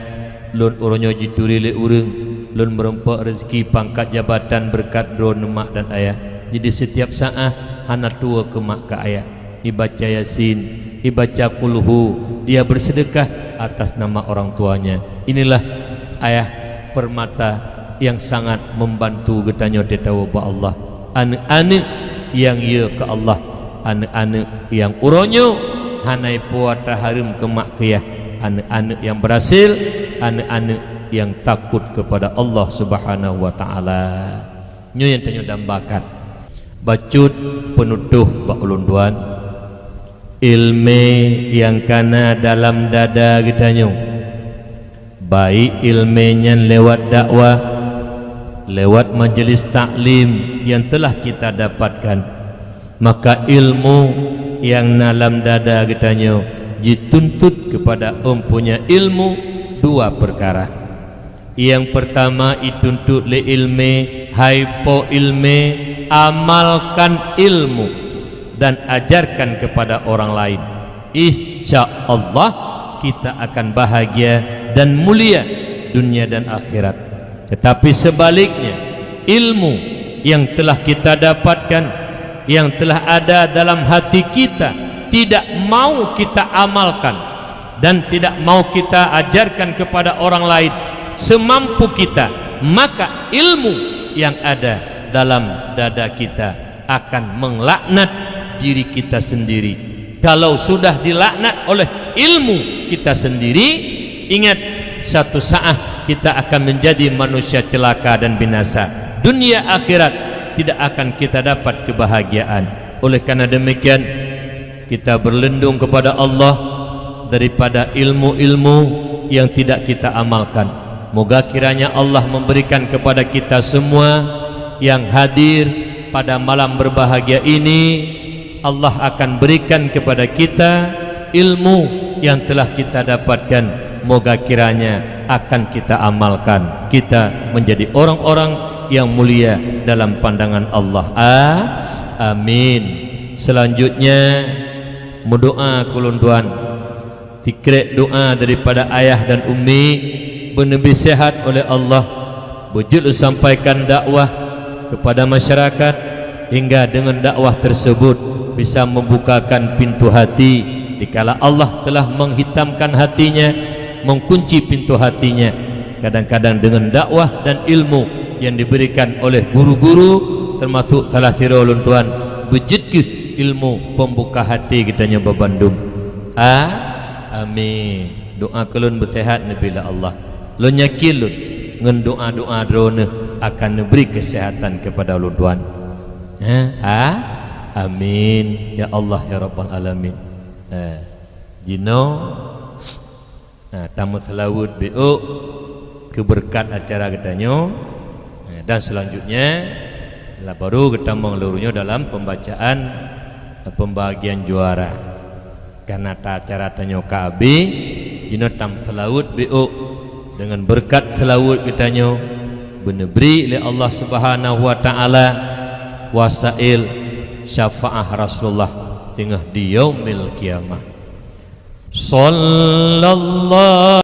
Lôn uroe nyoe jituri lé ureueng, lôn meurumpok reuzeki pangkat jabatan beureukat droeneuh mak dan ayah. Jadi setiap saat hana tuwoe keu mak keu ayah. Ibaca Yasin, Dibaca kulhu, dia bersedekah atas nama orang tuanya. Inilah ayah permata yang sangat membantu geutanyoe teutabah bak Allah. Aneuk-aneuk nyang yö keu Allah, aneuk-aneuk nyang uroe nyoe hana ipuwa tahareuem keu mak keu yah, aneuk-aneuk nyang berhasil, aneuk-aneuk nyang takut kepada Allah Subhanahu wa Ta'ala. Nyoe nyang tanyoe dambakan. Bacut peunutôh bak ulôn tuan, ilmé nyang kana dalam dada geutanyoe, baik ilmé nyan lewat dakwah, lewat majelis taklim yang telah kita dapatkan, maka ilmu nyang na lam dada geutanyoe jituntut kepada empunya ilmu dua perkara. Nyang pertama ituntut lé ilmé, hai po ilmé, amalkan ilmu dan ajarkan kepada orang lain. Insya Allah kita akan bahagia dan mulia dunia dan akhirat. Tetapi sebaliknya, ilmu yang telah kita dapatkan, yang telah ada dalam hati kita, tidak mau kita amalkan dan tidak mau kita ajarkan kepada orang lain semampu kita, maka ilmu yang ada dalam dada kita akan melaknat diri kita sendiri. Kalau sudah dilaknat oleh ilmu kita sendiri, ingat, satu saat kita akan menjadi manusia celaka dan binasa. Dunia akhirat tidak akan kita dapat kebahagiaan. Oleh karena demikian, kita berlindung kepada Allah daripada ilmu-ilmu yang tidak kita amalkan. Moga kiranya Allah memberikan kepada kita semua yang hadir pada malam berbahagia ini, Allah akan berikan kepada kita ilmu yang telah kita dapatkan. Moga kiranya akan kita amalkan, kita menjadi orang-orang yang mulia dalam pandangan Allah. A-, amin. Selanjutnya, meudoa keu ulôn tuan. Tikrek doa daripada ayah dan ummi, beuneubri sehat oleh Allah, beujeuet sampaikan dakwah kepada masyarakat, hingga dengan dakwah tersebut bisa membukakan pintu hati, dikala Allah telah menghitamkan hatinya, mengkunci pintu hatinya. Kadang-kadang dengan dakwah dan ilmu yang diberikan oleh guru-guru, termasuk salah sidroe ulôn tuan, beujeuet kheueh ilmu pembuka hati geutanyoe babandum. A-, amin. Doa keu lôn beuseuhat neubi lé Allah. Lôn yakin lôn ngon doa-doa droeneuh akan neubri keuseuhatan keupada ulôn tuan. Ha? A-, amin. Ya Allah, ya Rabbal Alamin. Eh, jinoe, nah, tameuseulaweuet biôk keu beureukat acara geutanyoe. Eh, dan selanjutnya, lah baru geutamong lé uroe nyoe dalam pembacaan, eh, pembagian juara. Karena ta-, acara tanyoe ka abéh, jinoe tameuseulaweuet biôk deungon beureukat seulaweuet geutanyoe beuneubri lé Allah Subhanahu wa Ta'ala wasail syafaah Rasulullah teungoh di Yaumil Qiyamah. Sallallahu